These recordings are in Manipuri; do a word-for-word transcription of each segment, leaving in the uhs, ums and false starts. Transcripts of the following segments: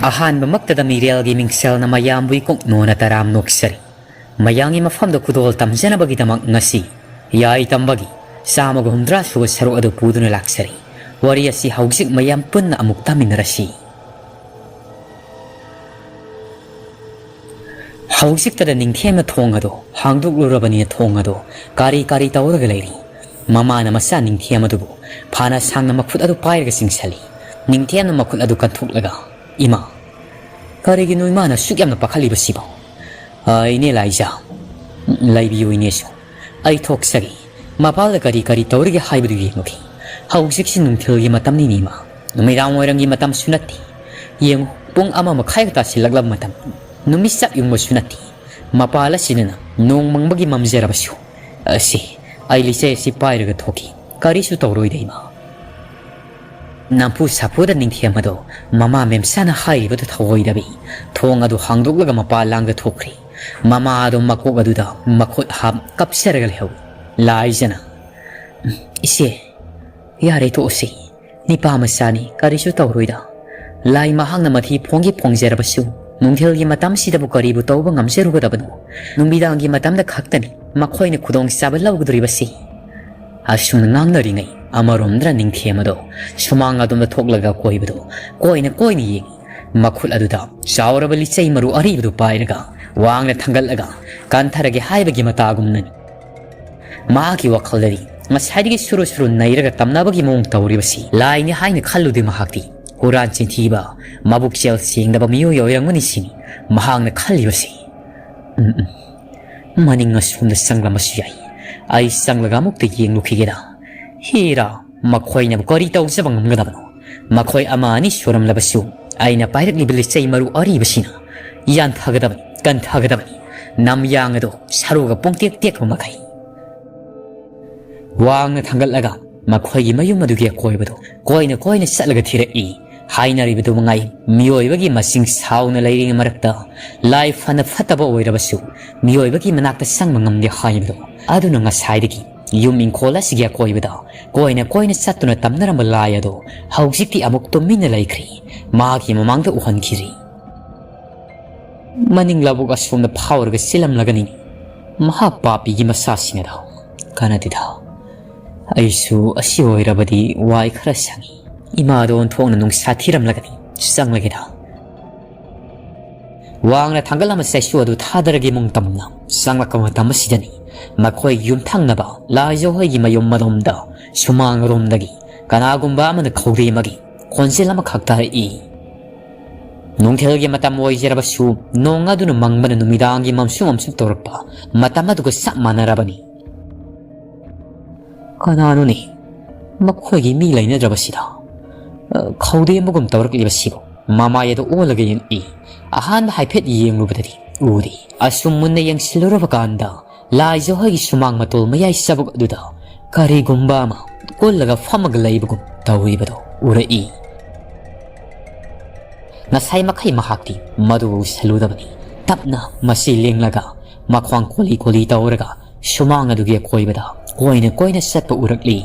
ꯑꯍꯥꯟꯕꯃꯛꯇꯗ ꯃꯤꯔꯦꯜꯒꯤ ꯃꯤꯡꯁꯦꯜꯅ ꯃꯌꯥꯝꯕꯨ ꯏꯀꯣꯛ ꯅꯣꯟꯅ ꯇꯔꯥꯝ ꯅꯣꯛꯆꯔꯤ꯫ ꯃꯌꯥꯝꯒꯤ ꯃꯐꯝꯗ ꯈꯨꯗꯣꯜ ꯇꯝꯖꯅꯕꯒꯤꯗꯃꯛ ꯉꯁꯤ ꯌꯥꯏ ꯇꯝꯕꯒꯤ ꯆꯥꯝꯃꯒ ꯍꯨꯝꯗ꯭ꯔꯥ ꯁꯨꯕ ꯁꯔꯨꯛ ꯑꯗꯨ ꯄꯨꯗꯨꯅ ꯂꯥꯛꯆꯔꯤ꯫ ꯋꯥꯔꯤ ꯑꯁꯤ ꯍꯧꯖꯤꯛ ꯃꯌꯥꯝ ꯄꯨꯟꯅ ꯑꯃꯨꯛ ꯇꯥꯃꯤꯟꯅꯔꯁꯤ꯫ ꯍꯧꯖꯤꯛꯇꯗ ꯅꯤꯡꯊꯦꯝꯅ ꯊꯣꯡ ꯑꯗꯨ ꯍꯥꯡꯗꯣꯛꯂꯨꯔꯕꯅꯤꯅ ꯊꯣꯡ ꯑꯗꯨ ꯀꯥꯔꯤ ꯀꯥꯔꯤ ꯇꯧꯔꯒ ꯂꯩꯔꯤ꯫ ꯃꯃꯥꯅ ꯃꯆꯥ ꯅꯤꯡꯊꯦꯝ ꯑꯗꯨꯕꯨ ꯐꯥꯅ ꯁꯥꯡꯅ ꯃꯈꯨꯠ ꯑꯗꯨ ꯄꯥꯏꯔꯒ ꯆꯤꯡꯁꯜꯂꯤ꯫ ꯅꯤꯡꯊꯦꯝꯅ ꯃꯈꯨꯠ ꯑꯗꯨ ꯀꯟꯊꯣꯛꯂꯒ, "ꯏꯃꯥ, ꯀꯔꯤꯒꯤꯅꯣ ꯏꯃꯥꯅ ꯑꯁꯨꯛ ꯌꯥꯝꯅ ꯄꯥꯈꯠꯂꯤꯕꯁꯤꯕꯣ?" "ꯑ, ꯏꯅꯦ ꯂꯥꯏꯖꯥ, ꯂꯩꯕꯤꯌꯨ ꯏꯅꯦꯁꯨ꯫ ꯑꯩ ꯊꯣꯛꯆꯒꯦ꯫ ꯃꯄꯥꯜꯗ ꯀꯔꯤ ꯀꯔꯤ ꯇꯧꯔꯤꯒꯦ ꯍꯥꯏꯕꯗꯨ ꯌꯦꯡꯂꯨꯒꯦ꯫ ꯍꯧꯖꯤꯛꯁꯤ ꯅꯨꯡꯊꯤꯜꯒꯤ ꯃꯇꯝꯅꯤꯅꯦ ꯏꯃꯥ꯫ ꯅꯨꯃꯤꯗꯥꯡ ꯋꯥꯏꯔꯝꯒꯤ ꯃꯇꯝꯁꯨ ꯅꯠꯇꯦ꯫ ꯌꯦꯡꯉꯨ, ꯄꯨꯡ ꯑꯃ ꯃꯈꯥꯏꯒ ꯇꯥꯁꯤꯜꯂꯛꯂꯕ ꯃꯇꯝ꯫ ꯅꯨꯃꯤꯠ ꯆꯞ ꯌꯨꯡꯕꯁꯨ ꯅꯠꯇꯦ꯫ ꯃꯄꯥꯜ ꯑꯁꯤꯗꯅ ꯅꯣꯡ ꯃꯪꯕꯒꯤ ꯃꯝꯖꯔꯕꯁꯨ꯫ ꯑꯁꯤ, ꯑꯩ ꯂꯤꯆꯩ ꯑꯁꯤ ꯄꯥꯏꯔꯒ ꯊꯣꯛꯈꯤ꯫ ꯀꯔꯤꯁꯨ ꯇꯧꯔꯣꯏꯗ ꯏꯃꯥ꯫" ꯅꯝꯐꯨ ꯁꯥꯐꯨꯗ ꯅꯤꯡꯊꯦꯝ ꯑꯗꯣ ꯃꯃꯥ ꯃꯦꯝꯆꯥꯅ ꯍꯥꯏꯔꯤꯕꯗꯨ ꯊꯧꯑꯣꯏꯗꯕꯤ ꯊꯣꯡ ꯑꯗꯨ ꯍꯥꯡꯗꯣꯛꯂꯒ ꯃꯄꯥꯟ ꯂꯥꯡꯗ ꯊꯣꯛꯈ꯭ꯔꯤ꯫ ꯃꯃꯥ ꯑꯗꯣ ꯃꯀꯣꯛ ꯑꯗꯨꯗ ꯃꯈꯨꯠ ꯍꯥꯞ ꯀꯞꯆꯔꯒ ꯂꯩꯍꯧꯏ꯫ ꯂꯥꯏꯖꯅ, "ꯏꯆꯦ, ꯌꯥꯔꯦ ꯇꯣꯛꯑꯁꯤ꯫ ꯅꯤꯄꯥ ꯃꯆꯥꯅꯤ, ꯀꯔꯤꯁꯨ ꯇꯧꯔꯣꯏꯗ꯫ ꯂꯥꯏ ꯃꯍꯥꯛꯅ ꯃꯊꯤ ꯐꯣꯡꯒꯦ ꯐꯣꯡꯖꯔꯕꯁꯨ ꯅꯨꯡꯊꯤꯜꯒꯤ ꯃꯇꯝꯁꯤꯗꯕꯨ ꯀꯔꯤꯕꯨ ꯇꯧꯕ ꯉꯝꯖꯔꯨꯒꯗꯕꯅꯣ? ꯅꯨꯃꯤꯗꯥꯡꯒꯤ ꯃꯇꯝꯗ ꯈꯛꯇꯅꯤ ꯃꯈꯣꯏꯅ ꯈꯨꯗꯣꯡꯆꯥꯕ ꯂꯧꯒꯗꯧꯔꯤꯕꯁꯤ꯫" ꯑꯁꯨꯝꯅ ꯉꯥꯡꯅꯔꯤꯉꯩ ꯑꯃꯔꯣꯝꯗꯅ ꯅꯤꯡꯊꯦꯝ ꯑꯗꯣ ꯁꯨꯃꯥꯡ ꯑꯗꯣꯝꯗ ꯊꯣꯛꯂꯒ ꯑꯀꯣꯏꯕꯗꯣ ꯀꯣꯏꯅ ꯀꯣꯏꯅ ꯌꯦꯡꯏ꯫ ꯃꯈꯨꯠ ꯑꯗꯨꯗ ꯆꯥꯎꯔꯕ ꯂꯤꯆꯩ ꯃꯔꯨ ꯑꯔꯤꯕꯗꯨ ꯄꯥꯏꯔꯒ ꯋꯥꯡꯅ ꯊꯥꯡꯒꯠꯂꯒ ꯀꯟꯊꯔꯒꯦ ꯍꯥꯏꯕꯒꯤ ꯃꯇꯥꯒꯨꯝꯅꯅꯤ꯫ ꯃꯍꯥꯛꯀꯤ ꯋꯥꯈꯜꯗꯗꯤ ꯉꯁꯥꯏꯗꯒꯤ ꯁꯨꯔꯨ ꯁꯨꯔꯨ ꯅꯩꯔꯒ ꯇꯝꯅꯕꯒꯤ ꯃꯑꯣꯡ ꯇꯧꯔꯤꯕꯁꯤ ꯂꯥꯏꯅꯤ ꯍꯥꯏꯅ ꯈꯜꯂꯨꯗꯦ꯫ ꯃꯍꯥꯛꯇꯤ ꯍꯨꯔꯥꯟ ꯆꯤꯟꯊꯤꯕ, ꯃꯕꯨꯛꯆꯦꯜ ꯁꯦꯡꯗꯕ ꯃꯤꯑꯣꯏ ꯑꯣꯏꯔꯝꯒꯅꯤ ꯁꯤꯅꯤ ꯃꯍꯥꯛꯅ ꯈꯜꯂꯤꯕꯁꯤ꯫ ꯎꯝ, ꯎꯝ꯫ ꯃꯅꯤꯡ ꯑꯁꯣꯝꯗ ꯆꯪꯂꯝꯕꯁꯨ ꯌꯥꯏ꯫ ꯑꯩ ꯆꯪꯂꯒ ꯑꯃꯨꯛꯇ ꯌꯦꯡꯂꯨꯈꯤꯒꯦꯗ꯫ ꯍꯦꯔꯥ, ꯃꯈꯣꯏꯅꯕꯨ ꯀꯔꯤ ꯇꯧꯖꯕ ꯉꯝꯒꯗꯕꯅꯣ? ꯃꯈꯣꯏ ꯑꯃ ꯑꯅꯤ ꯁꯨꯔꯝꯂꯕꯁꯨ ꯑꯩꯅ ꯄꯥꯏꯔꯛꯂꯤꯕ ꯂꯤꯆꯩ ꯃꯔꯨ ꯑꯔꯤꯕꯁꯤꯅ ꯌꯥꯟꯊꯒꯗꯕꯅꯤ, ꯀꯟꯊꯒꯗꯕꯅꯤ꯫ ꯅꯝꯌꯥꯡ ꯑꯗꯨ ꯁꯔꯨꯒ ꯄꯨꯡꯇꯦꯛ ꯇꯦꯛꯄ ꯃꯈꯩ꯫ ꯋꯥꯡꯅ ꯊꯥꯡꯒꯠꯂꯒ ꯃꯈꯣꯏꯒꯤ ꯃꯌꯨꯝ ꯑꯗꯨꯒꯤ ꯑꯀꯣꯏꯕꯗꯨ ꯀꯣꯏꯅ ꯀꯣꯏꯅ ꯆꯠꯂꯒ ꯊꯤꯔꯛꯏ꯫ ꯍꯥꯏꯅꯔꯤꯕꯗꯨ ꯃꯉꯥꯏ, ꯃꯤꯑꯣꯏꯕꯒꯤ ꯃꯁꯤꯡ ꯁꯥꯎꯅ ꯂꯩꯔꯤꯉꯩ ꯃꯔꯛꯇ ꯂꯥꯏ ꯐꯅ ꯐꯠꯇꯕ ꯑꯣꯏꯔꯕꯁꯨ ꯃꯤꯑꯣꯏꯕꯒꯤ ꯃꯅꯥꯛꯇ ꯆꯪꯕ ꯉꯝꯗꯦ ꯍꯥꯏꯕꯗꯣ꯫ ꯑꯗꯨꯅ ꯉꯁꯥꯏꯗꯒꯤ ꯌꯨꯝ ꯏꯪꯈꯣꯜ ꯑꯁꯤꯒꯤ ꯑꯀꯣꯏꯕꯗ ꯀꯣꯏꯅ ꯀꯣꯏꯅ ꯆꯠꯇꯨꯅ ꯇꯝꯅꯔꯝꯕ ꯂꯥꯏ ꯑꯗꯨ ꯍꯧꯖꯤꯛꯇꯤ ꯑꯃꯨꯛ ꯇꯨꯃꯤꯟꯅ ꯂꯩꯈ꯭ꯔꯤ꯫ ꯃꯍꯥꯛꯀꯤ ꯃꯃꯥꯡꯗ ꯎꯍꯟꯈꯤꯔꯤ꯫ ꯃꯅꯤꯡ ꯂꯧꯕꯨꯛ ꯑꯁꯣꯝꯗ ꯐꯥꯎꯔꯒ ꯆꯦꯜꯂꯝꯂꯒꯅꯤ꯫ ꯃꯍꯥꯛ ꯄꯥꯄꯤꯒꯤ ꯃꯆꯥꯁꯤꯡ ꯑꯗꯣ ꯀꯥꯟꯅꯗꯦꯗ꯫ ꯑꯩꯁꯨ ꯑꯁꯤ ꯑꯣꯏꯔꯕꯗꯤ ꯋꯥꯏ ꯈꯔ ꯁꯪꯏ꯫ ꯏꯃꯥꯗꯣ ꯑꯣꯟꯊꯣꯛꯅ ꯅꯨꯡꯁꯥ ꯊꯤꯔꯝꯂꯒꯅꯤ꯫ ꯆꯪꯂꯒꯦꯗ꯫ ꯋꯥꯡꯅ ꯊꯥꯡꯒꯠꯂꯝꯕ ꯆꯩꯁꯨ ꯑꯗꯨ ꯊꯥꯗꯔꯒ ꯏꯃꯨꯡ ꯇꯝꯅ ꯆꯪꯂꯛꯄ ꯃꯇꯝ ꯑꯁꯤꯗꯅꯤ ꯃꯈꯣꯏ ꯌꯨꯝꯊꯪꯅꯕ ꯂꯥꯏꯖꯍꯣꯏꯒꯤ ꯃꯌꯨꯝ ꯃꯅꯨꯡꯗ ꯁꯨꯃꯥꯡꯔꯣꯝꯗꯒꯤ ꯀꯅꯥꯒꯨꯝꯕ ꯑꯃꯅ ꯈꯧꯔꯤ ꯑꯃꯒꯤ ꯈꯣꯟꯖꯦꯜ ꯑꯃꯈꯛ ꯇꯥꯔꯛꯏ꯫ ꯅꯨꯡꯊꯤꯜꯒꯤ ꯃꯇꯝ ꯑꯣꯏꯖꯔꯕꯁꯨ ꯅꯣꯡ ꯑꯗꯨꯅ ꯃꯪꯕꯅ ꯅꯨꯃꯤꯗꯥꯡꯒꯤ ꯃꯝꯁꯨ ꯃꯝꯁꯨ ꯇꯧꯔꯛꯄ ꯃꯇꯝ ꯑꯗꯨꯒ ꯆꯞ ꯃꯥꯟꯅꯔꯕꯅꯤ꯫ ꯀꯅꯥꯅꯣꯅꯦ ꯃꯈꯣꯏꯒꯤ ꯃꯤ ꯂꯩꯅꯗ꯭ꯔꯕꯁꯤꯗ? ꯑ, ꯈꯧꯗꯦꯝꯕꯒꯨꯝ ꯇꯧꯔꯛꯂꯤꯕꯁꯤꯕꯨ? ꯃꯃꯥꯏ ꯑꯗꯨ ꯑꯣꯜꯂꯒ ꯌꯦꯡꯏ꯫ ꯑꯍꯥꯟꯕ ꯍꯥꯏꯐꯦꯠ ꯌꯦꯡꯂꯨꯕꯗꯗꯤ ꯎꯗꯦ꯫ ꯑꯁꯨꯝ ꯃꯨꯟꯅ ꯌꯦꯡꯁꯤꯜꯂꯨꯔꯕ ꯀꯥꯟꯗ ꯂꯥꯏꯖꯍꯣꯏꯒꯤ ꯁꯨꯃꯥꯡ ꯃꯇꯣꯜ ꯃꯌꯥꯏ ꯆꯕꯨꯛ ꯑꯗꯨꯗ ꯀꯔꯤꯒꯨꯝꯕ ꯑꯃ ꯀꯨꯜꯂꯒ ꯐꯝꯃꯒ ꯂꯩꯕꯒꯨꯝ ꯇꯧꯔꯤꯕꯗꯨ ꯎꯔꯛꯏ꯫ ꯉꯁꯥꯏ ꯃꯈꯩ ꯃꯍꯥꯛꯇꯤ ꯃꯗꯨ ꯎꯁꯜꯂꯨꯗꯕꯅꯤ꯫ ꯇꯞꯅ ꯃꯁꯤ ꯂꯦꯡꯂꯒ ꯃꯈ꯭ꯋꯥꯡ ꯀꯣꯂꯤ ꯀꯣꯂꯤ ꯇꯧꯔꯒ ꯁꯨꯃꯥꯡ ꯑꯗꯨꯒꯤ ꯑꯀꯣꯏꯕꯗ ꯀꯣꯏꯅ ꯀꯣꯏꯅ ꯆꯠꯄ ꯎꯔꯛꯂꯤ꯫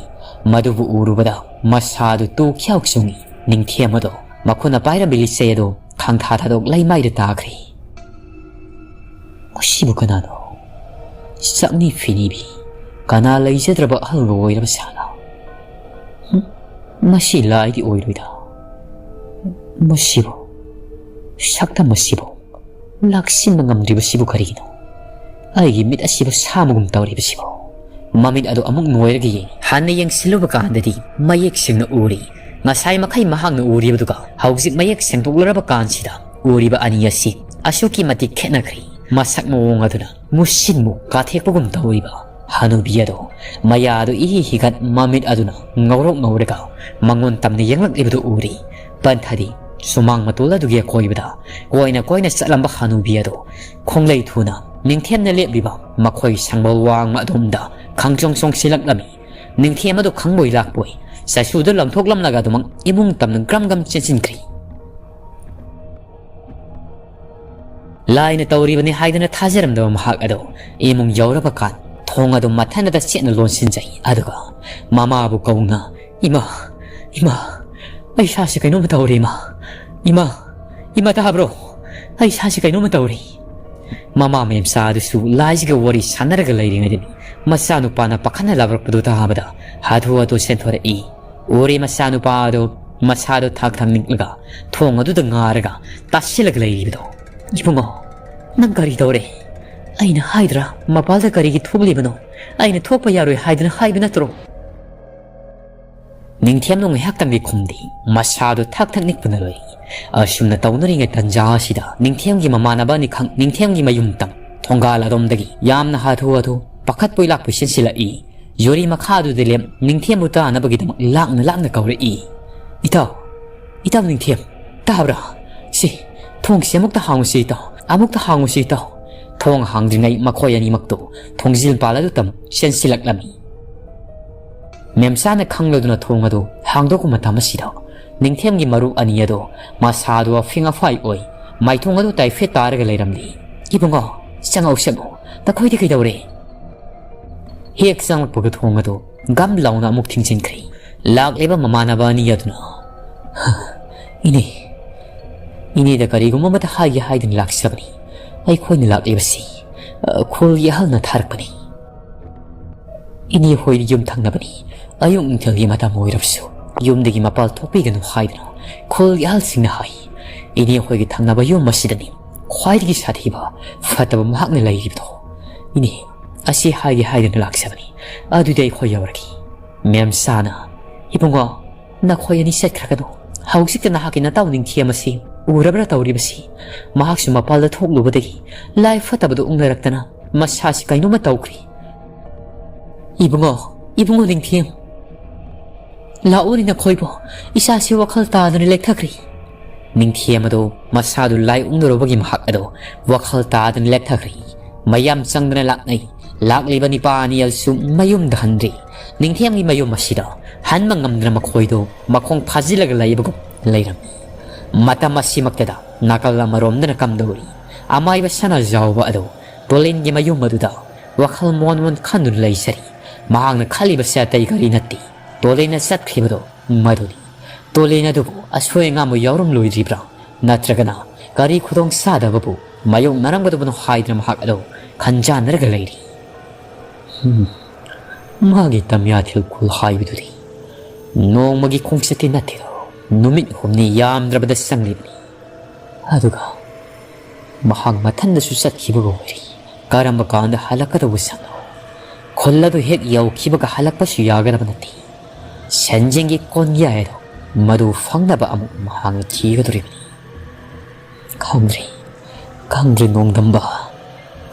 ꯃꯗꯨꯕꯨ ꯎꯔꯨꯕꯗ ꯃꯁꯥꯗꯨ ꯇꯨ ꯈ꯭ꯌꯥꯎ ꯆꯨꯡꯏ꯫ ꯅꯤꯡꯊꯦꯝ ꯑꯗꯣ ꯃꯈꯨꯠꯅ ꯄꯥꯏꯔꯝꯕ ꯂꯤꯆꯩ ꯑꯗꯣ ꯈꯪꯊꯥ ꯊꯥꯗꯣꯛ ꯂꯩꯃꯥꯏꯗ ꯇꯥꯈ꯭ꯔꯦ꯫ ꯃꯁꯤꯕꯨ ꯀꯅꯥꯅꯣ? ꯆꯥꯛꯅꯤ ꯐꯤꯅꯤꯕꯤ꯫ ꯀꯅꯥ ꯂꯩꯖꯗ꯭ꯔꯕ ꯑꯍꯜꯒ ꯑꯣꯏꯔꯕ ꯁꯥꯂꯥ? ꯍꯨꯝ, ꯃꯁꯤ ꯂꯥꯏꯗꯤ ꯑꯣꯏꯔꯣꯏꯗ꯫ ꯃꯁꯤꯕꯨ, ꯁꯛꯇꯝ ꯑꯁꯤꯕꯨ ꯂꯥꯛꯁꯤꯟꯕ ꯉꯝꯗ꯭ꯔꯤꯕꯁꯤꯕꯨ ꯀꯔꯤꯒꯤꯅꯣ? ꯑꯩꯒꯤ ꯃꯤꯠ ꯑꯁꯤꯕꯨ ꯁꯥꯃꯒꯨꯝ ꯇꯧꯔꯤꯕꯁꯤꯕꯨ꯫ ꯃꯃꯤꯠ ꯑꯗꯨ ꯑꯃꯨꯛ ꯅꯣꯏꯔꯒ ꯌꯦꯡ꯫ ꯍꯥꯟꯅ ꯌꯦꯡꯁꯤꯜꯂꯨꯕ ꯀꯥꯟꯗꯗꯤ ꯃꯌꯦꯛ ꯁꯦꯡꯅ ꯎꯔꯤ꯫ ꯉꯁꯥꯏ ꯃꯈꯩ ꯃꯍꯥꯛꯅ ꯎꯔꯤꯕꯗꯨꯒ ꯍꯧꯖꯤꯛ ꯃꯌꯦꯛ ꯁꯦꯡꯗꯣꯛꯂꯔꯕ ꯀꯥꯟꯁꯤꯗ ꯎꯔꯤꯕ ꯑꯅꯤ ꯑꯁꯤ ꯑꯁꯨꯛꯀꯤ ꯃꯇꯤꯛ ꯈꯦꯠꯅꯈ꯭ꯔꯦ꯫ ꯃꯁꯛ ꯃꯑꯣꯡ ꯑꯗꯨꯅ ꯃꯨꯁꯤꯟꯃꯨ ꯀꯥꯊꯦꯛꯄꯒꯨꯝ ꯇꯧꯔꯤꯕ ꯍꯅꯨꯕꯤ ꯑꯗꯣ, ꯃꯌꯥꯗꯨ ꯏꯍꯤ ꯍꯤꯒꯠ, ꯃꯃꯤꯠ ꯑꯗꯨꯅ ꯉꯧꯔꯣꯛ ꯉꯧꯔꯒ ꯃꯉꯣꯟ ꯇꯝꯅ ꯌꯦꯡꯂꯛꯂꯤꯕꯗꯨ ꯎꯔꯤ꯫ ꯄꯟꯊꯗꯤ ꯁꯨꯃꯥꯡ ꯃꯇꯣꯜ ꯑꯗꯨꯒꯤ ꯑꯀꯣꯏꯕꯗ ꯀꯣꯏꯅ ꯀꯣꯏꯅ ꯆꯠꯂꯝꯕ ꯍꯅꯨꯕꯤ ꯑꯗꯣ ꯈꯣꯡꯂꯩ ꯊꯨꯅ ꯅꯤꯡꯊꯦꯝꯅ ꯂꯦꯞꯂꯤꯕ ꯃꯈꯣꯏ ꯁꯪꯕꯜ ꯋꯥꯡꯃ ꯑꯗꯣꯝꯗ ꯈꯪꯆꯣꯡ ꯆꯣꯡꯁꯤꯜꯂꯛꯂꯝꯃꯤ꯫ ꯅꯤꯡꯊꯦꯝ ꯑꯗꯨ ꯈꯪꯕꯣꯏ ꯂꯥꯛꯄꯣꯏ ꯆꯩꯁꯨꯗꯨ ꯂꯪꯊꯣꯛꯂꯝꯂꯒ ꯑꯗꯨꯃꯛ ꯏꯃꯨꯡ ꯇꯝꯅ ꯒ꯭ꯔꯝ ꯒ꯭ꯔꯝ ꯆꯦꯟꯁꯤꯟꯈ꯭ꯔꯤ꯫ ꯂꯥꯏꯅ ꯇꯧꯔꯤꯕꯅꯤ ꯍꯥꯏꯗꯨꯅ ꯊꯥꯖꯔꯝꯗꯕ ꯃꯍꯥꯛ ꯑꯗꯣ ꯏꯃꯨꯡ ꯌꯧꯔꯕ ꯀꯥꯟ ꯊꯣꯡ ꯑꯗꯨ ꯃꯊꯟꯇ ꯆꯦꯠꯅ ꯂꯣꯟꯁꯤꯟꯖꯩ꯫ ꯑꯗꯨꯒ ꯃꯃꯥꯕꯨ ꯀꯧꯅ, "ꯏꯃꯥ, ꯏꯃꯥ, ꯑꯩ ꯏꯁꯥꯁꯤ ꯀꯩꯅꯣꯝꯃ ꯇꯧꯔꯦ, ꯏꯃꯥ, ꯏꯃꯥ, ꯏꯃꯥ, ꯇꯥꯕ꯭ꯔꯣ? ꯑꯩ ꯏꯁꯥꯁꯤ ꯀꯩꯅꯣꯝꯃ ꯇꯧꯔꯦ꯫" ꯃꯃꯥ ꯃꯦꯝꯆꯥ ꯑꯗꯨꯁꯨ ꯂꯥꯏꯁꯤꯒ ꯋꯥꯔꯤ ꯁꯥꯟꯅꯔꯒ ꯂꯩꯔꯤꯉꯩꯗꯅꯤ ꯃꯆꯥꯅꯨꯄꯥꯅ ꯄꯥꯈꯠꯅ ꯂꯥꯎꯔꯛꯄꯗꯨ ꯇꯥꯕꯗ ꯍꯥꯊꯨ ꯍꯥꯊꯨ ꯆꯦꯟꯊꯣꯔꯛꯏ꯫ ꯎꯔꯦ ꯃꯆꯥꯅꯨꯄꯥ ꯑꯗꯨ ꯃꯁꯥꯗꯨ ꯊꯥꯛ ꯊꯥꯛ ꯅꯤꯛꯂꯒ ꯊꯣꯡ ꯑꯗꯨꯗ ꯉꯥꯔꯒ ꯇꯥꯁꯤꯜꯂꯒ ꯂꯩꯔꯤꯕꯗꯣ꯫ "ꯏꯕꯨꯡꯉꯣ, ꯅꯪ ꯀꯔꯤ ꯇꯧꯔꯦ? ꯑꯩꯅ ꯍꯥꯏꯗ꯭ꯔꯥ ꯃꯄꯥꯜꯗ ꯀꯔꯤꯒꯤ ꯊꯣꯛꯂꯤꯕꯅꯣ? ꯑꯩꯅ ꯊꯣꯛꯄ ꯌꯥꯔꯣꯏ ꯍꯥꯏꯗꯅ ꯍꯥꯏꯕ ꯅꯠꯇ꯭ꯔꯣ?" ꯅꯤꯡꯊꯦꯝꯗꯨ ꯉꯥꯏꯍꯥꯛꯇꯪꯗꯤ ꯈꯨꯝꯗꯦ꯫ ꯃꯁꯥꯗꯨ ꯊꯛ ꯊꯛ ꯅꯤꯛꯄꯅ ꯂꯣꯏꯔꯦ꯫ ꯑꯁꯨꯝꯅ ꯇꯧꯅꯔꯤꯉꯩ ꯇꯟꯖꯥ ꯑꯁꯤꯗ ꯅꯤꯡꯊꯦꯝꯒꯤ ꯃꯃꯥꯟꯅꯕ ꯑꯅꯤꯈꯛ ꯅꯤꯡꯊꯦꯝꯒꯤ ꯃꯌꯨꯝ ꯇꯝ ꯊꯣꯡꯒꯥꯜ ꯑꯗꯣꯝꯗꯒꯤ ꯌꯥꯝꯅ ꯍꯥꯊꯨ ꯍꯥꯊꯨ ꯄꯥꯈꯠꯄꯣꯏ ꯂꯥꯛꯄꯣꯏ ꯆꯦꯟꯁꯤꯜꯂꯛꯏ꯫ ꯌꯨꯔꯤ ꯃꯈꯥꯗꯨꯗ ꯂꯦꯞ ꯅꯤꯡꯊꯦꯝꯕꯨ ꯇꯥꯅꯕꯒꯤꯗꯃꯛ ꯂꯥꯛꯅ ꯂꯥꯛꯅ ꯀꯧꯔꯛꯏ꯫ "ꯏꯇꯥꯎ, ꯏꯇꯥꯎ ꯅꯤꯡꯊꯦꯝ, ꯇꯥꯕ꯭ꯔꯥ? ꯁꯤ ꯊꯣꯡꯁꯤ ꯑꯃꯨꯛꯇ ꯍꯥꯡꯉꯨꯁꯤ ꯏꯇꯥꯎ, ꯑꯃꯨꯛꯇ ꯍꯥꯡꯉꯨꯁꯤ ꯏꯇꯥꯎ꯫" ꯊꯣꯡ ꯍꯥꯡꯗ꯭ꯔꯤꯉꯩ ꯃꯈꯣꯏ ꯑꯅꯤꯃꯛꯇꯨ ꯊꯣꯡꯖꯤꯜ ꯄꯥꯜ ꯑꯗꯨ ꯇꯝ ꯆꯦꯟꯁꯤꯜꯂꯛꯂꯝꯃꯤ꯫ ꯃꯦꯝꯆꯥꯅ ꯈꯪꯂꯗꯨꯅ ꯊꯣꯡ ꯑꯗꯨ ꯍꯥꯡꯗꯣꯛꯄ ꯃꯇꯝ ꯑꯁꯤꯗ ꯅꯤꯡꯊꯦꯝꯒꯤ ꯃꯔꯨꯞ ꯑꯅꯤ ꯑꯗꯨ ꯃꯁꯥꯗꯨ ꯑꯐꯤꯡ ꯑꯐꯥꯏ ꯑꯣꯏ ꯃꯥꯏꯊꯣꯡ ꯑꯗꯨ ꯇꯥꯏꯐꯦꯠ ꯇꯥꯔꯒ ꯂꯩꯔꯝꯂꯤ꯫ "ꯏꯕꯨꯡꯉꯣ, ꯆꯪꯉꯛꯎ, ꯆꯪꯉꯛꯎ, ꯅꯈꯣꯏꯗꯤ ꯀꯩꯗꯧꯔꯦ?" ꯍꯦꯛ ꯆꯪꯂꯛꯄꯒ ꯊꯣꯡ ꯑꯗꯨ ꯒꯝ ꯂꯥꯎꯅ ꯑꯃꯨꯛ ꯊꯤꯡꯖꯤꯟꯈ꯭ꯔꯦ꯫ ꯂꯥꯛꯂꯤꯕ ꯃꯃꯥꯟꯅꯕ ꯑꯅꯤ ꯑꯗꯨꯅ, "ꯏꯅꯦ, ꯏꯅꯦꯗ ꯀꯔꯤꯒꯨꯝꯕ ꯑꯃꯇ ꯍꯥꯏꯒꯦ ꯍꯥꯏꯗꯨꯅ ꯂꯥꯛꯆꯕꯅꯤ꯫ ꯑꯩꯈꯣꯏꯅ ꯂꯥꯛꯂꯤꯕꯁꯤ, ꯑ, ꯈꯨꯜꯒꯤ ꯑꯍꯜꯅ ꯊꯥꯔꯛꯄꯅꯤ꯫ ꯏꯅꯦ ꯍꯣꯏ ꯌꯨꯝ ꯊꯪꯅꯕꯅꯤ꯫ ꯑꯌꯨꯛ ꯅꯨꯡꯊꯤꯜꯒꯤ ꯃꯇꯝ ꯑꯣꯏꯔꯕꯁꯨ ꯌꯨꯝꯗꯒꯤ ꯃꯄꯥꯜ ꯊꯣꯛꯄꯤꯒꯅꯨ ꯍꯥꯏꯗꯨꯅ ꯈꯨꯜꯒꯤ ꯑꯍꯜꯁꯤꯡꯅ ꯍꯥꯏ꯫ ꯏꯅꯦ ꯍꯣꯏꯒꯤ ꯊꯪꯅꯕ ꯌꯨꯝ ꯑꯁꯤꯗꯅꯤ ꯈ꯭ꯋꯥꯏꯗꯒꯤ ꯁꯥꯊꯤꯕ ꯐꯠꯇꯕ ꯃꯍꯥꯛꯅ ꯂꯩꯔꯤꯕꯗꯣ꯫ ꯏꯅꯦ, ꯑꯁꯤ ꯍꯥꯏꯒꯦ ꯍꯥꯏꯗꯨꯅ ꯂꯥꯛꯆꯕꯅꯤ꯫ ꯑꯗꯨꯗꯤ ꯑꯩꯈꯣꯏ ꯌꯧꯔꯒꯦ꯫" ꯃꯦꯝꯆꯥꯅ, "ꯏꯕꯨꯡꯉꯣ, ꯅꯈꯣꯏ ꯑꯅꯤ ꯆꯠꯈ꯭ꯔꯒꯅꯨ꯫ ꯍꯧꯖꯤꯛꯇ ꯅꯍꯥꯛꯀꯤ ꯅꯇꯥꯎ ꯅꯤꯡꯊꯦꯝ ꯑꯁꯤ ꯎꯔꯕ꯭ꯔꯥ ꯇꯧꯔꯤꯕꯁꯤ? ꯃꯍꯥꯛꯁꯨ ꯃꯄꯥꯜꯗ ꯊꯣꯛꯂꯨꯕꯗꯒꯤ ꯂꯥꯏ ꯐꯠꯇꯕꯗꯨ ꯎꯅꯔꯛꯇꯅ ꯃꯁꯥꯁꯤ ꯀꯩꯅꯣꯝꯃ ꯇꯧꯈ꯭ꯔꯦ꯫ ꯏꯕꯨꯡꯉꯣ, ꯏꯕꯨꯡꯉꯣ ꯅꯤꯡꯊꯦꯝ, ꯂꯥꯛꯎꯅꯤ ꯅꯈꯣꯏꯕꯨ, ꯏꯆꯥꯁꯤ ꯋꯥꯈꯜ ꯇꯥꯗꯅ ꯂꯦꯛꯊꯈ꯭ꯔꯦ꯫" ꯅꯤꯡꯊꯦꯝ ꯑꯗꯨ ꯃꯁꯥꯗꯨ ꯂꯥꯏ ꯎꯅꯔꯨꯕꯒꯤ ꯃꯍꯥꯛ ꯑꯗꯨ ꯋꯥꯈꯜ ꯇꯥꯗꯅ ꯂꯦꯛꯊꯈ꯭ꯔꯦ꯫ ꯃꯌꯥꯝ ꯆꯪꯗꯅ ꯂꯥꯛꯅꯩ꯫ ꯂꯥꯛꯂꯤꯕ ꯅꯤꯄꯥ ꯑꯅꯤ ꯑꯗꯨꯁꯨ ꯃꯌꯨꯝꯗ ꯍꯟꯗ꯭ꯔꯤ꯫ ꯅꯤꯡꯊꯦꯝꯒꯤ ꯃꯌꯨꯝ ꯑꯁꯤꯗ ꯍꯟꯕ ꯉꯝꯗꯅ ꯃꯈꯣꯏꯗꯨ ꯃꯈꯣꯡ ꯐꯥꯖꯤꯜꯂꯒ ꯂꯩꯕꯒꯨꯝ ꯂꯩꯔꯝꯃꯤ꯫ ꯃꯇꯝ ꯑꯁꯤꯃꯛꯇꯗ ꯅꯥꯀꯜ ꯑꯃꯔꯣꯝꯗꯅ ꯀꯝꯗꯧꯔꯤ? ꯑꯃꯥꯏꯕ ꯁꯅꯥꯖꯥꯎꯕ ꯑꯗꯨ ꯄꯨꯂꯤꯟꯒꯤ ꯃꯌꯨꯝ ꯑꯗꯨꯗ ꯋꯥꯈꯜ ꯃꯣꯟ ꯃꯣꯟ ꯈꯟꯗꯨꯅ ꯂꯩꯖꯔꯤ꯫ ꯃꯍꯥꯛꯅ ꯈꯜꯂꯤꯕꯁꯦ ꯑꯇꯩ ꯀꯔꯤ ꯅꯠꯇꯦ, ꯇꯣꯂꯦꯟꯅ ꯆꯠꯈ꯭ꯔꯤꯕꯗꯣ ꯃꯗꯨꯅꯤ꯫ ꯇꯣꯂꯦꯟ ꯑꯗꯨꯕꯨ ꯑꯁꯣꯏ ꯑꯉꯥꯝꯕ ꯌꯥꯎꯔꯝꯂꯣꯏꯗ꯭ꯔꯤꯕ꯭ꯔꯥ? ꯅꯠꯇ꯭ꯔꯒꯅ ꯀꯔꯤ ꯈꯨꯗꯣꯡ ꯆꯥꯗꯕꯕꯨ ꯃꯥꯌꯣꯛꯅꯔꯝꯒꯗꯕꯅꯣ ꯍꯥꯏꯗꯨꯅ ꯃꯍꯥꯛ ꯑꯗꯨ ꯈꯟꯖꯥꯟꯅꯔꯒ ꯂꯩꯔꯤ꯫ ꯍꯝ, ꯃꯥꯒꯤ ꯇꯝꯌꯥꯊꯦꯜ ꯈꯨꯜ ꯍꯥꯏꯕꯗꯨꯗꯤ ꯅꯣꯡꯃꯒꯤ ꯈꯣꯡꯆꯠꯇꯤ ꯅꯠꯇꯦꯗꯣ, ꯅꯨꯃꯤꯠ ꯍꯨꯝꯅꯤ ꯌꯥꯝꯗ꯭ꯔꯕꯗ ꯆꯪꯂꯤꯕꯅꯤ꯫ ꯑꯗꯨꯒ ꯃꯍꯥꯛ ꯃꯊꯟꯗꯁꯨ ꯆꯠꯈꯤꯕꯒ ꯑꯣꯏꯔꯤ꯫ ꯀꯔꯝꯕ ꯀꯥꯟꯗ ꯍꯜꯂꯛꯀꯗꯧꯕ ꯁꯪꯅꯣ? ꯈꯨꯜ ꯑꯗꯨ ꯍꯦꯛ ꯌꯧꯈꯤꯕꯒ ꯍꯜꯂꯛꯄꯁꯨ ꯌꯥꯒꯗꯕ ꯅꯠꯇꯦ꯫ ꯁꯦꯟꯖꯦꯡꯒꯤ ꯀꯣꯟꯌꯥꯏ ꯑꯗꯣ ꯃꯗꯨ ꯐꯪꯅꯕ ꯑꯃꯨꯛ ꯃꯍꯥꯛꯅ ꯊꯤꯒꯗꯧꯔꯤꯕꯅꯤ꯫ ꯈꯪꯗ꯭ꯔꯦ, ꯈꯪꯗ꯭ꯔꯦ ꯅꯣꯡꯗꯝꯕ꯫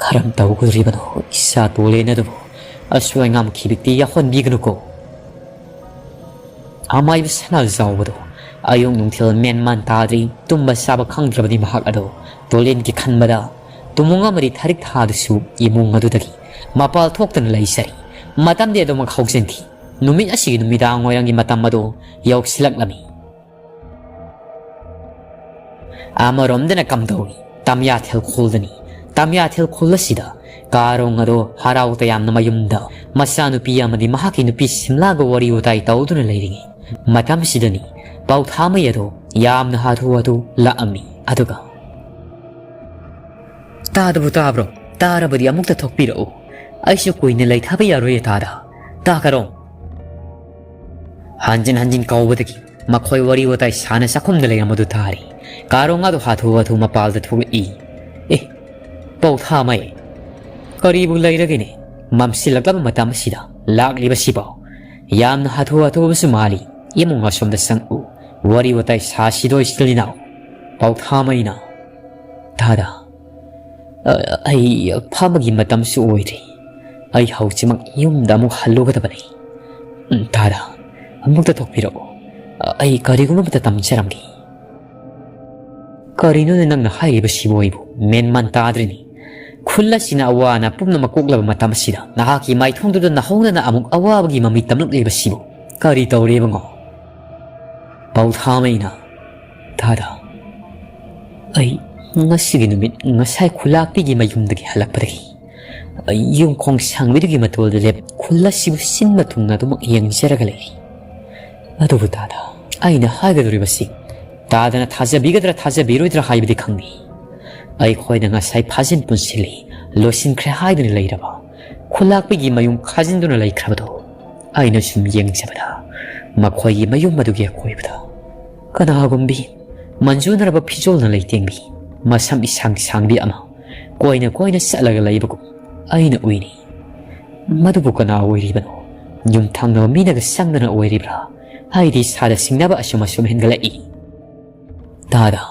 ꯀꯔꯝ ꯇꯧꯒꯗꯧꯔꯤꯕꯅꯣ? ꯏꯁꯥ ꯇꯣꯂꯦꯟ ꯑꯗꯨꯕꯨ ꯑꯁꯣꯏ ꯑꯉꯥꯝ ꯈꯤꯕꯤꯛꯇꯤ ꯌꯥꯎꯍꯟꯕꯤꯒꯅꯨꯀꯣ꯫ ꯑꯃꯥꯏꯕ ꯁꯅꯥ ꯆꯥꯎꯕꯗꯣ ꯑꯌꯨꯛ ꯅꯨꯡꯊꯤꯜ ꯃꯦꯟ ꯃꯥꯟ ꯇꯥꯗ꯭ꯔꯤ, ꯇꯨꯝꯕ ꯆꯥꯕ ꯈꯪꯗ꯭ꯔꯕꯗꯤ ꯃꯍꯥꯛ ꯑꯗꯣ ꯇꯣꯂꯦꯟꯒꯤ ꯈꯟꯕꯗ ꯇꯨꯃꯨꯡ ꯑꯃꯗꯤ ꯊꯥꯔꯤꯛ ꯊꯥꯗꯨꯁꯨ ꯏꯃꯨꯡ ꯑꯗꯨꯗꯒꯤ ꯃꯄꯥꯜ ꯊꯣꯛꯇꯅ ꯂꯩꯖꯔꯤ꯫ ꯃꯇꯝꯗꯤ ꯑꯗꯨꯃꯛ ꯍꯧꯖꯤꯟꯈꯤ꯫ ꯅꯨꯃꯤꯠ ꯑꯁꯤꯒꯤ ꯅꯨꯃꯤꯗꯥꯡ ꯋꯥꯏꯔꯝꯒꯤ ꯃꯇꯝ ꯑꯗꯨ ꯌꯧꯁꯤꯜꯂꯛꯂꯝꯃꯤ꯫ ꯑꯃꯔꯣꯝꯗꯅ ꯀꯝꯗꯧꯏ? ꯇꯝꯌꯥꯊꯦꯜ ꯈꯨꯜꯗꯅꯤ꯫ ꯇꯝꯌꯥꯊꯦꯜ ꯈꯨꯜ ꯑꯁꯤꯗ ꯀꯥꯔꯣꯡ ꯑꯗꯣ ꯍꯔꯥꯎ ꯇꯌꯥꯝꯅ ꯃꯌꯨꯝꯗ ꯃꯆꯥꯅꯨꯄꯤ ꯑꯃꯗꯤ ꯃꯍꯥꯛꯀꯤ ꯅꯨꯄꯤ ꯁꯤꯝꯂꯥꯒ ꯋꯥꯔꯤ ꯋꯥꯇꯥꯏ ꯇꯧꯗꯨꯅ ꯂꯩꯔꯤꯉꯩ ꯃꯇꯝꯁꯤꯗꯅꯤ ꯄꯥꯎꯊꯥꯃꯩ ꯑꯗꯣ ꯌꯥꯝꯅ ꯍꯥꯊꯨ ꯍꯥꯊꯨ ꯂꯥꯛꯑꯝꯃꯤ꯫ ꯑꯗꯨꯒ, "ꯇꯥꯗꯕꯨ ꯇꯥꯕ꯭ꯔꯣ? ꯇꯥꯔꯕꯗꯤ ꯑꯃꯨꯛꯇ ꯊꯣꯛꯄꯤꯔꯛꯎ꯫ ꯑꯩꯁꯨ ꯀꯨꯏꯅ ꯂꯩꯊꯕ ꯌꯥꯔꯣꯏ ꯇꯥꯗ꯫ ꯇꯥ ꯀꯥꯔꯣꯡ!" ꯍꯟꯖꯤꯟ ꯍꯟꯖꯤꯟ ꯀꯧꯕꯗꯒꯤ ꯃꯈꯣꯏ ꯋꯥꯔꯤ ꯋꯥꯇꯥꯏ ꯁꯥꯟꯅ ꯆꯥꯛꯈꯨꯝꯗ ꯂꯩꯔꯝꯕꯗꯨ ꯇꯥꯔꯤ꯫ ꯀꯥꯔꯣꯡ ꯑꯗꯨ ꯍꯥꯊꯨ ꯍꯥꯊꯨ ꯃꯄꯥꯜꯗ ꯊꯣꯛꯂꯛꯏ꯫ "ꯑꯦ, ꯄꯧꯊꯥꯃꯩ, ꯀꯔꯤꯕꯨ ꯂꯩꯔꯒꯦꯅꯦ? ꯃꯝꯁꯤꯜꯂꯛꯂꯕ ꯃꯇꯝ ꯑꯁꯤꯗ ꯂꯥꯛꯂꯤꯕꯁꯤꯕꯣ? ꯌꯥꯝꯅ ꯍꯥꯊꯨ ꯍꯥꯊꯨꯕꯁꯨ ꯃꯥꯜꯂꯤ꯫ ꯏꯃꯨꯡ ꯑꯁꯣꯝꯗ ꯆꯪꯉꯛꯎ, ꯋꯥꯔꯤ ꯋꯥꯇꯥꯏ ꯁꯥꯁꯤꯗꯣ ꯏꯆꯤꯜ ꯏꯅꯥꯎ꯫" ꯄꯧꯊꯥꯃꯩꯅ, "ꯇꯥꯗ, ꯑ, ꯑꯩ ꯐꯥꯕꯒꯤ ꯃꯇꯝꯁꯨ ꯑꯣꯏꯗ꯭ꯔꯤ꯫ ꯑꯩ ꯍꯧꯖꯤꯛꯃꯛ ꯌꯨꯝꯗ ꯑꯃꯨꯛ ꯍꯜꯂꯨꯒꯗꯕꯅꯤ꯫ ꯎꯝ, ꯇꯥꯗ, ꯑꯃꯨꯛꯇ ꯊꯣꯛꯄꯤꯔꯛꯎ꯫ ꯑꯩ ꯀꯔꯤꯒꯨꯝꯕ ꯑꯃꯇ ꯇꯝꯖꯔꯝꯒꯦ꯫" "ꯀꯔꯤꯅꯣꯅꯦ ꯅꯪꯅ ꯍꯥꯏꯔꯤꯕꯁꯤꯕꯨ? ꯑꯩꯕꯨ ꯃꯦꯟ ꯃꯥꯟ ꯇꯥꯗ꯭ꯔꯦꯅꯦ꯫ ꯈꯨꯜ ꯑꯁꯤꯅ ꯑꯋꯥ ꯑꯅꯥ ꯄꯨꯝꯅꯃꯛ ꯀꯣꯛꯂꯕ ꯃꯇꯝ ꯑꯁꯤꯗ ꯅꯍꯥꯛꯀꯤ ꯃꯥꯏꯊꯣꯡꯗꯨꯗ ꯅꯍꯧꯗꯅ ꯑꯃꯨꯛ ꯑꯋꯥꯕꯒꯤ ꯃꯃꯤ ꯇꯝꯂꯛꯂꯤꯕꯁꯤꯕꯨ ꯀꯔꯤ ꯇꯧꯔꯦ ꯏꯕꯨꯡꯉꯣ?" ꯄꯧꯊꯥꯃꯩꯅ, "ꯇꯥꯗ, ꯑꯩ ꯉꯁꯤꯒꯤ ꯅꯨꯃꯤꯠ ꯉꯁꯥꯏ ꯈꯨꯂꯥꯛꯄꯤꯒꯤ ꯃꯌꯨꯝꯗꯒꯤ ꯍꯜꯂꯛꯄꯗꯒꯤ ꯌꯨꯝꯈꯣꯡ ꯁꯥꯡꯕꯤꯗꯨꯒꯤ ꯃꯇꯣꯜꯗ ꯂꯦꯞ ꯈꯨꯜ ꯑꯁꯤꯕꯨ ꯁꯤꯟꯕ ꯊꯨꯡꯅ ꯑꯗꯨꯃꯛ ꯌꯦꯡꯖꯔꯒ ꯂꯩꯔꯤ꯫ ꯑꯗꯨꯕꯨ ꯇꯥꯗ, ꯑꯩꯅ ꯍꯥꯏꯒꯗꯧꯔꯤꯕꯁꯤ ꯇꯥꯗꯅ ꯊꯥꯖꯕꯤꯒꯗ꯭ꯔꯥ ꯊꯥꯖꯕꯤꯔꯣꯏꯗ꯭ꯔꯥ ꯍꯥꯏꯕꯗꯤ ꯈꯪꯗꯦ꯫ ꯑꯩꯈꯣꯏꯅ ꯉꯁꯥꯏ ꯐꯥꯖꯤꯟ ꯄꯨꯟꯁꯤꯜꯂꯤ, ꯂꯣꯏꯁꯤꯟꯈ꯭ꯔꯦ ꯍꯥꯏꯗꯨꯅ ꯂꯩꯔꯕ ꯈꯨꯂꯥꯛꯄꯤꯒꯤ ꯃꯌꯨꯝ ꯈꯥꯖꯤꯟꯗꯨꯅ ꯂꯩꯈ꯭ꯔꯕꯗꯣ ꯑꯩꯅ ꯁꯨꯝ ꯌꯦꯡꯖꯕꯗ, ꯃꯈꯣꯏꯒꯤ ꯃꯌꯨꯝ ꯑꯗꯨꯒꯤ ꯑꯀꯣꯏꯕꯗ ꯀꯅꯥꯒꯨꯝꯕꯤ ꯃꯟꯖꯨꯅꯔꯕ ꯐꯤꯖꯣꯜꯅ ꯂꯩꯇꯦꯡꯕꯤ, ꯃꯁꯝ ꯏꯁꯥꯡ ꯁꯥꯡꯕꯤ ꯑꯃ ꯀꯣꯏꯅ ꯀꯣꯏꯅ ꯆꯠꯂꯒ ꯂꯩꯕꯒꯨꯝ ꯑꯩꯅ ꯎꯏꯅꯤ꯫ ꯃꯗꯨꯕꯨ ꯀꯅꯥ ꯑꯣꯏꯔꯤꯕꯅꯣ? ꯌꯨꯝꯊꯪꯅꯕ ꯃꯤꯅꯒ ꯆꯪꯗꯅ ꯑꯣꯏꯔꯤꯕ꯭ꯔꯥ? ꯑꯩꯗꯤ ꯏꯁꯥꯗ ꯁꯤꯡꯅꯕ ꯑꯁꯨꯝ ꯑꯁꯨꯝ ꯍꯦꯟꯒꯠꯂꯛꯏ꯫ ꯇꯥꯗ,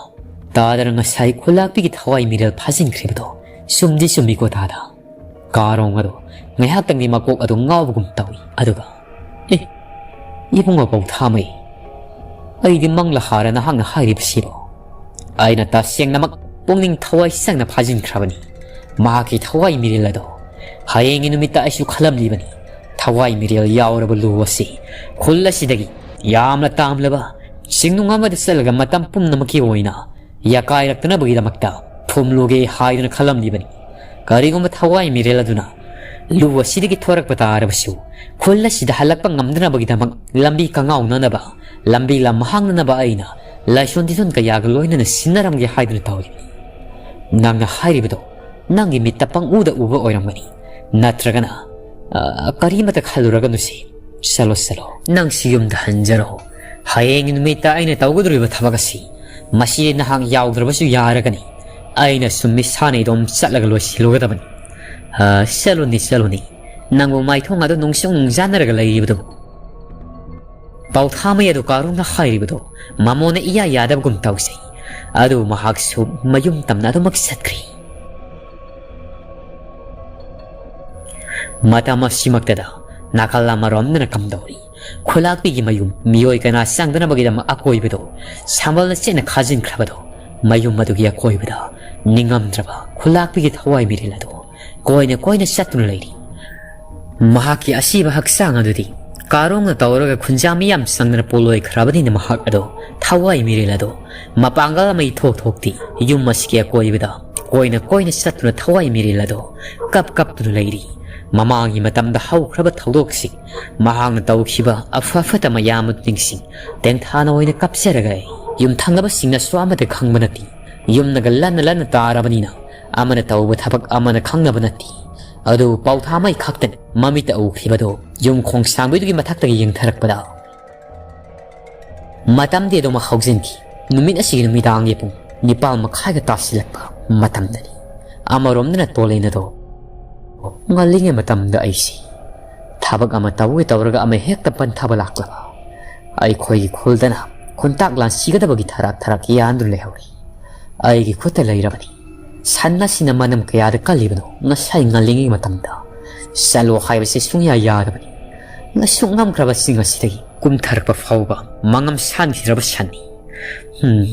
ꯇꯥꯗꯅ ꯉꯁꯥꯏ ꯈꯨꯂꯥꯛꯄꯤꯒꯤ ꯊꯋꯥꯏ ꯃꯤꯔꯦꯜ ꯐꯥꯖꯤꯟꯈ꯭ꯔꯤꯕꯗꯣ ꯆꯨꯝꯗꯤ ꯆꯨꯝꯃꯤꯀꯣ ꯇꯥꯗ꯫ ꯀꯥꯔꯣꯡ ꯑꯗꯣ ꯉꯥꯏꯍꯥꯛꯇꯪꯗꯤ ꯃꯀꯣꯛ ꯑꯗꯨ ꯉꯥꯎꯕꯒꯨꯝ ꯇꯧꯏ꯫ ꯑꯗꯨꯒ, "ꯑꯦ, ꯏꯕꯨꯡꯉꯣ ꯄꯧꯊꯥꯃꯩ, ꯑꯩꯗꯤ ꯃꯪꯂꯥ ꯍꯥꯔ ꯅꯍꯥꯛꯅ ꯍꯥꯏꯔꯤꯕꯁꯤꯕꯣ?" ꯑꯩꯅ ꯇꯁꯦꯡꯅꯃꯛ ꯄꯨꯛꯅꯤꯡ ꯊꯋꯥꯏ ꯆꯪꯅ ꯐꯥꯖꯤꯟꯈ꯭ꯔꯕꯅꯤ꯫ ꯃꯍꯥꯛꯀꯤ ꯊꯋꯥꯏ ꯃꯤꯔꯦꯜ ꯑꯗꯣ ꯍꯌꯦꯡꯒꯤ ꯅꯨꯃꯤꯠꯇ ꯑꯩꯁꯨ ꯈꯜꯂꯝꯂꯤꯕꯅꯤ꯫ ꯊꯋꯥꯏ ꯃꯤꯔꯦꯜ ꯌꯥꯎꯔꯕ ꯂꯨ ꯑꯁꯤ ꯈꯨꯜ ꯑꯁꯤꯗꯒꯤ ꯌꯥꯝꯅ ꯇꯥꯝꯂꯕ ꯆꯤꯡꯅꯨꯡ ꯑꯃꯗ ꯆꯠꯂꯒ ꯃꯇꯝ ꯄꯨꯝꯅꯃꯛꯀꯤ ꯑꯣꯏꯅ ꯌꯥꯀꯥꯏꯔꯛꯇꯅꯕꯒꯤꯗꯃꯛꯇ ꯐꯨꯝꯂꯨꯒꯦ ꯍꯥꯏꯗꯨꯅ ꯈꯜꯂꯝꯂꯤꯕꯅꯤ꯫ ꯀꯔꯤꯒꯨꯝꯕ ꯊꯋꯥꯏ ꯃꯤꯔꯦꯜ ꯑꯗꯨꯅ ꯂꯨ ꯑꯁꯤꯗꯒꯤ ꯊꯣꯔꯛꯄ ꯇꯥꯔꯕꯁꯨ, ꯈꯨꯜ ꯑꯁꯤꯗ ꯍꯜꯂꯛꯄ ꯉꯝꯗꯅꯕꯒꯤꯗꯃꯛ ꯂꯝꯕꯤ ꯀꯉꯥꯎꯅꯅꯕ, ꯂꯝꯕꯤ ꯂꯝ ꯍꯥꯡꯅꯅꯕ ꯑꯩꯅ ꯂꯥꯏꯁꯣꯟ ꯇꯤꯊꯣꯟ ꯀꯌꯥꯒ ꯂꯣꯏꯅꯅ ꯁꯤꯟꯅꯔꯝꯒꯦ ꯍꯥꯏꯗꯨꯅ ꯇꯧꯔꯤꯕꯅꯤ꯫ ꯅꯪꯅ ꯍꯥꯏꯔꯤꯕꯗꯣ ꯅꯪꯒꯤ ꯃꯤꯠꯇ ꯄꯪꯎꯗ ꯎꯕ ꯑꯣꯏꯔꯝꯒꯅꯤ, ꯅꯠꯇ꯭ꯔꯒꯅ, ꯑ, ꯀꯔꯤꯃꯇ ꯈꯜꯂꯨꯔꯒꯅꯨꯁꯤ꯫ ꯆꯠꯂꯣ, ꯆꯠꯂꯣ, ꯅꯪꯁꯤ ꯌꯨꯝꯗ ꯍꯟꯖꯔꯣ꯫ ꯍꯌꯦꯡꯒꯤ ꯅꯨꯃꯤꯠꯇ ꯑꯩꯅ ꯇꯧꯒꯗꯧꯔꯤꯕ ꯊꯕꯛ ꯑꯁꯤ ꯃꯁꯤꯗꯤ ꯅꯍꯥꯛ ꯌꯥꯎꯗ꯭ꯔꯕꯁꯨ ꯌꯥꯔꯒꯅꯤ꯫ ꯑꯩꯅ ꯁꯨꯝ ꯃꯤꯁꯥꯅ ꯏꯗꯣꯝ ꯆꯠꯂꯒ ꯂꯣꯏꯁꯤꯜꯂꯨꯒꯗꯕꯅꯤ꯫ ꯑ, ꯆꯠꯂꯨꯅꯤ, ꯆꯠꯂꯨꯅꯤ꯫ ꯅꯪꯕꯨ ꯃꯥꯏꯊꯣꯡ ꯑꯗꯨ ꯅꯨꯡꯁꯨꯛ ꯅꯨꯡꯖꯥꯟꯅꯔꯒ ꯂꯩꯔꯤꯕꯗꯨꯕꯨ꯫ ꯄꯥꯎꯊꯥꯃꯩ ꯑꯗꯨ ꯀꯥꯔꯣꯡꯅ ꯍꯥꯏꯔꯤꯕꯗꯨ ꯃꯃꯣꯅ ꯏꯌꯥ ꯌꯥꯗꯕꯒꯨꯝ ꯇꯧꯖꯩ꯫ ꯑꯗꯨ ꯃꯍꯥꯛꯁꯨ ꯃꯌꯨꯝ ꯇꯝꯅ ꯑꯗꯨꯃꯛ ꯆꯠꯈ꯭ꯔꯦ꯫ ꯃꯇꯝ ꯑꯁꯤꯃꯛꯇꯗ ꯅꯥꯀꯜ ꯑꯃꯔꯣꯝꯗꯅ ꯀꯝꯗꯧꯔꯤ? ꯈꯨꯂꯥꯛꯄꯤꯒꯤ ꯃꯌꯨꯝ, ꯃꯤꯑꯣꯏ ꯀꯅꯥ ꯆꯪꯗꯅꯕꯒꯤꯗꯃꯛ ꯑꯀꯣꯏꯕꯗꯨ ꯁꯝꯕꯜꯅ ꯆꯦꯠꯅ ꯈꯥꯖꯤꯟꯈ꯭ꯔꯕꯗꯨ ꯃꯌꯨꯝ ꯑꯗꯨꯒꯤ ꯑꯀꯣꯏꯕꯗ ꯅꯤꯡꯉꯝꯗ꯭ꯔꯕ ꯈꯨꯂꯥꯛꯄꯤꯒꯤ ꯊꯋꯥꯏ ꯃꯤꯔꯦꯜ ꯑꯗꯨ ꯀꯣꯏꯅ ꯀꯣꯏꯅ ꯆꯠꯇꯨꯅ ꯂꯩꯔꯤ꯫ ꯃꯍꯥꯛꯀꯤ ꯑꯁꯤꯕ ꯍꯛꯆꯥꯡ ꯑꯗꯨꯗꯤ ꯀꯥꯔꯣꯡꯅ ꯇꯧꯔꯒ ꯈꯨꯟꯖꯥ ꯃꯤꯌꯥꯝ ꯆꯪꯗꯅ ꯄꯣꯂꯣꯏꯈ꯭ꯔꯕꯅꯤꯅ ꯃꯍꯥꯛ ꯑꯗꯣ ꯊꯋꯥꯏ ꯃꯤꯔꯦꯜ ꯑꯗꯣ ꯃꯄꯥꯡꯒꯜ ꯑꯃ ꯏꯊꯣꯛ ꯊꯣꯛꯇꯦ꯫ ꯌꯨꯝ ꯑꯁꯤꯒꯤ ꯑꯀꯣꯏꯕꯗ ꯀꯣꯏꯅ ꯀꯣꯏꯅ ꯆꯠꯇꯨꯅ ꯊꯋꯥꯏ ꯃꯤꯔꯦꯜ ꯑꯗꯣ ꯀꯞ ꯀꯞꯇꯨꯅ ꯂꯩꯔꯤ꯫ ꯃꯃꯥꯡꯒꯤ ꯃꯇꯝꯗ ꯍꯧꯈ꯭ꯔꯕ ꯊꯧꯗꯣꯛꯁꯤꯡ, ꯃꯍꯥꯛꯅ ꯇꯧꯈꯤꯕ ꯑꯐ ꯐꯠꯇ ꯃꯌꯥꯝ ꯑꯗꯨ ꯅꯤꯡꯁꯤꯡ, ꯇꯦꯡꯊꯥꯅ ꯑꯣꯏꯅ ꯀꯞꯆꯔꯒ ꯂꯩ꯫ ꯌꯨꯝꯊꯪꯅꯕꯁꯤꯡꯅꯁꯨ ꯑꯃꯠꯇ ꯈꯪꯕ ꯅꯠꯇꯦ꯫ ꯌꯨꯝꯅꯒ ꯂꯟꯅ ꯂꯟꯅ ꯇꯥꯔꯕꯅꯤꯅ ꯑꯃꯅ ꯇꯧꯕ ꯊꯕꯛ ꯑꯃꯅ ꯈꯪꯅꯕ ꯅꯠꯇꯦ꯫ ꯑꯗꯨꯕꯨ ꯄꯥꯎꯊꯥꯃꯩ ꯈꯛꯇꯅ ꯃꯃꯤꯠꯇ ꯎꯈꯤꯕꯗꯣ ꯌꯨꯝ ꯈꯣꯡꯁꯥꯡꯕꯤꯗꯨꯒꯤ ꯃꯊꯛꯇꯒꯤ ꯌꯦꯡꯊꯔꯛꯄꯗ ꯃꯇꯝꯗꯤ ꯑꯗꯨꯝ ꯍꯧꯖꯤꯟꯈꯤ꯫ ꯅꯨꯃꯤꯠ ꯑꯁꯤꯒꯤ ꯅꯨꯃꯤꯗꯥꯡꯒꯤ ꯄꯨꯡ ꯅꯤꯄꯥꯜ ꯃꯈꯥꯏꯒ ꯇꯥꯁꯤꯜꯂꯛꯄ ꯃꯇꯝꯗꯅꯤ꯫ ꯑꯃꯔꯣꯝꯗꯅ ꯇꯣꯂꯦꯟ ꯑꯗꯣ ꯉꯜꯂꯤꯉꯩ ꯃꯇꯝꯗ ꯑꯩꯁꯤ ꯊꯕꯛ ꯑꯃ ꯇꯧꯒꯦ ꯇꯧꯔꯒ ꯑꯃ ꯍꯦꯛꯇ ꯄꯟꯊꯕ ꯂꯥꯛꯂꯕ ꯑꯩꯈꯣꯏꯒꯤ ꯈꯨꯜꯗꯅ ꯈꯣꯟꯇꯥꯛ ꯂꯥꯟꯁꯤꯒꯗꯕꯒꯤ ꯊꯔꯥꯛ ꯊꯔꯥꯛ ꯌꯥꯟꯗꯨꯅ ꯂꯩꯍꯧꯔꯤ꯫ ꯑꯩꯒꯤ ꯈꯨꯠꯇ ꯂꯩꯔꯕꯅꯤ꯫ ꯁꯟ ꯑꯁꯤꯅ ꯃꯅꯝ ꯀꯌꯥꯗ ꯀꯜꯂꯤꯕꯅꯣ ꯉꯁꯥꯏ ꯉꯜꯂꯤꯉꯩ ꯃꯇꯝꯗ꯫ ꯆꯠꯂꯣ ꯍꯥꯏꯕꯁꯤ ꯁꯨꯡꯌꯥ ꯌꯥꯗꯕꯅꯤ꯫ ꯉꯁꯨꯛ ꯉꯝꯈ꯭ꯔꯕ ꯆꯤꯡ ꯑꯁꯤꯗꯒꯤ ꯀꯨꯝꯊꯔꯛꯄ ꯐꯥꯎꯕ ꯃꯉꯝ ꯁꯥꯟꯈꯤꯗ꯭ꯔꯕ ꯁꯟꯅꯤ꯫ ꯍꯝ,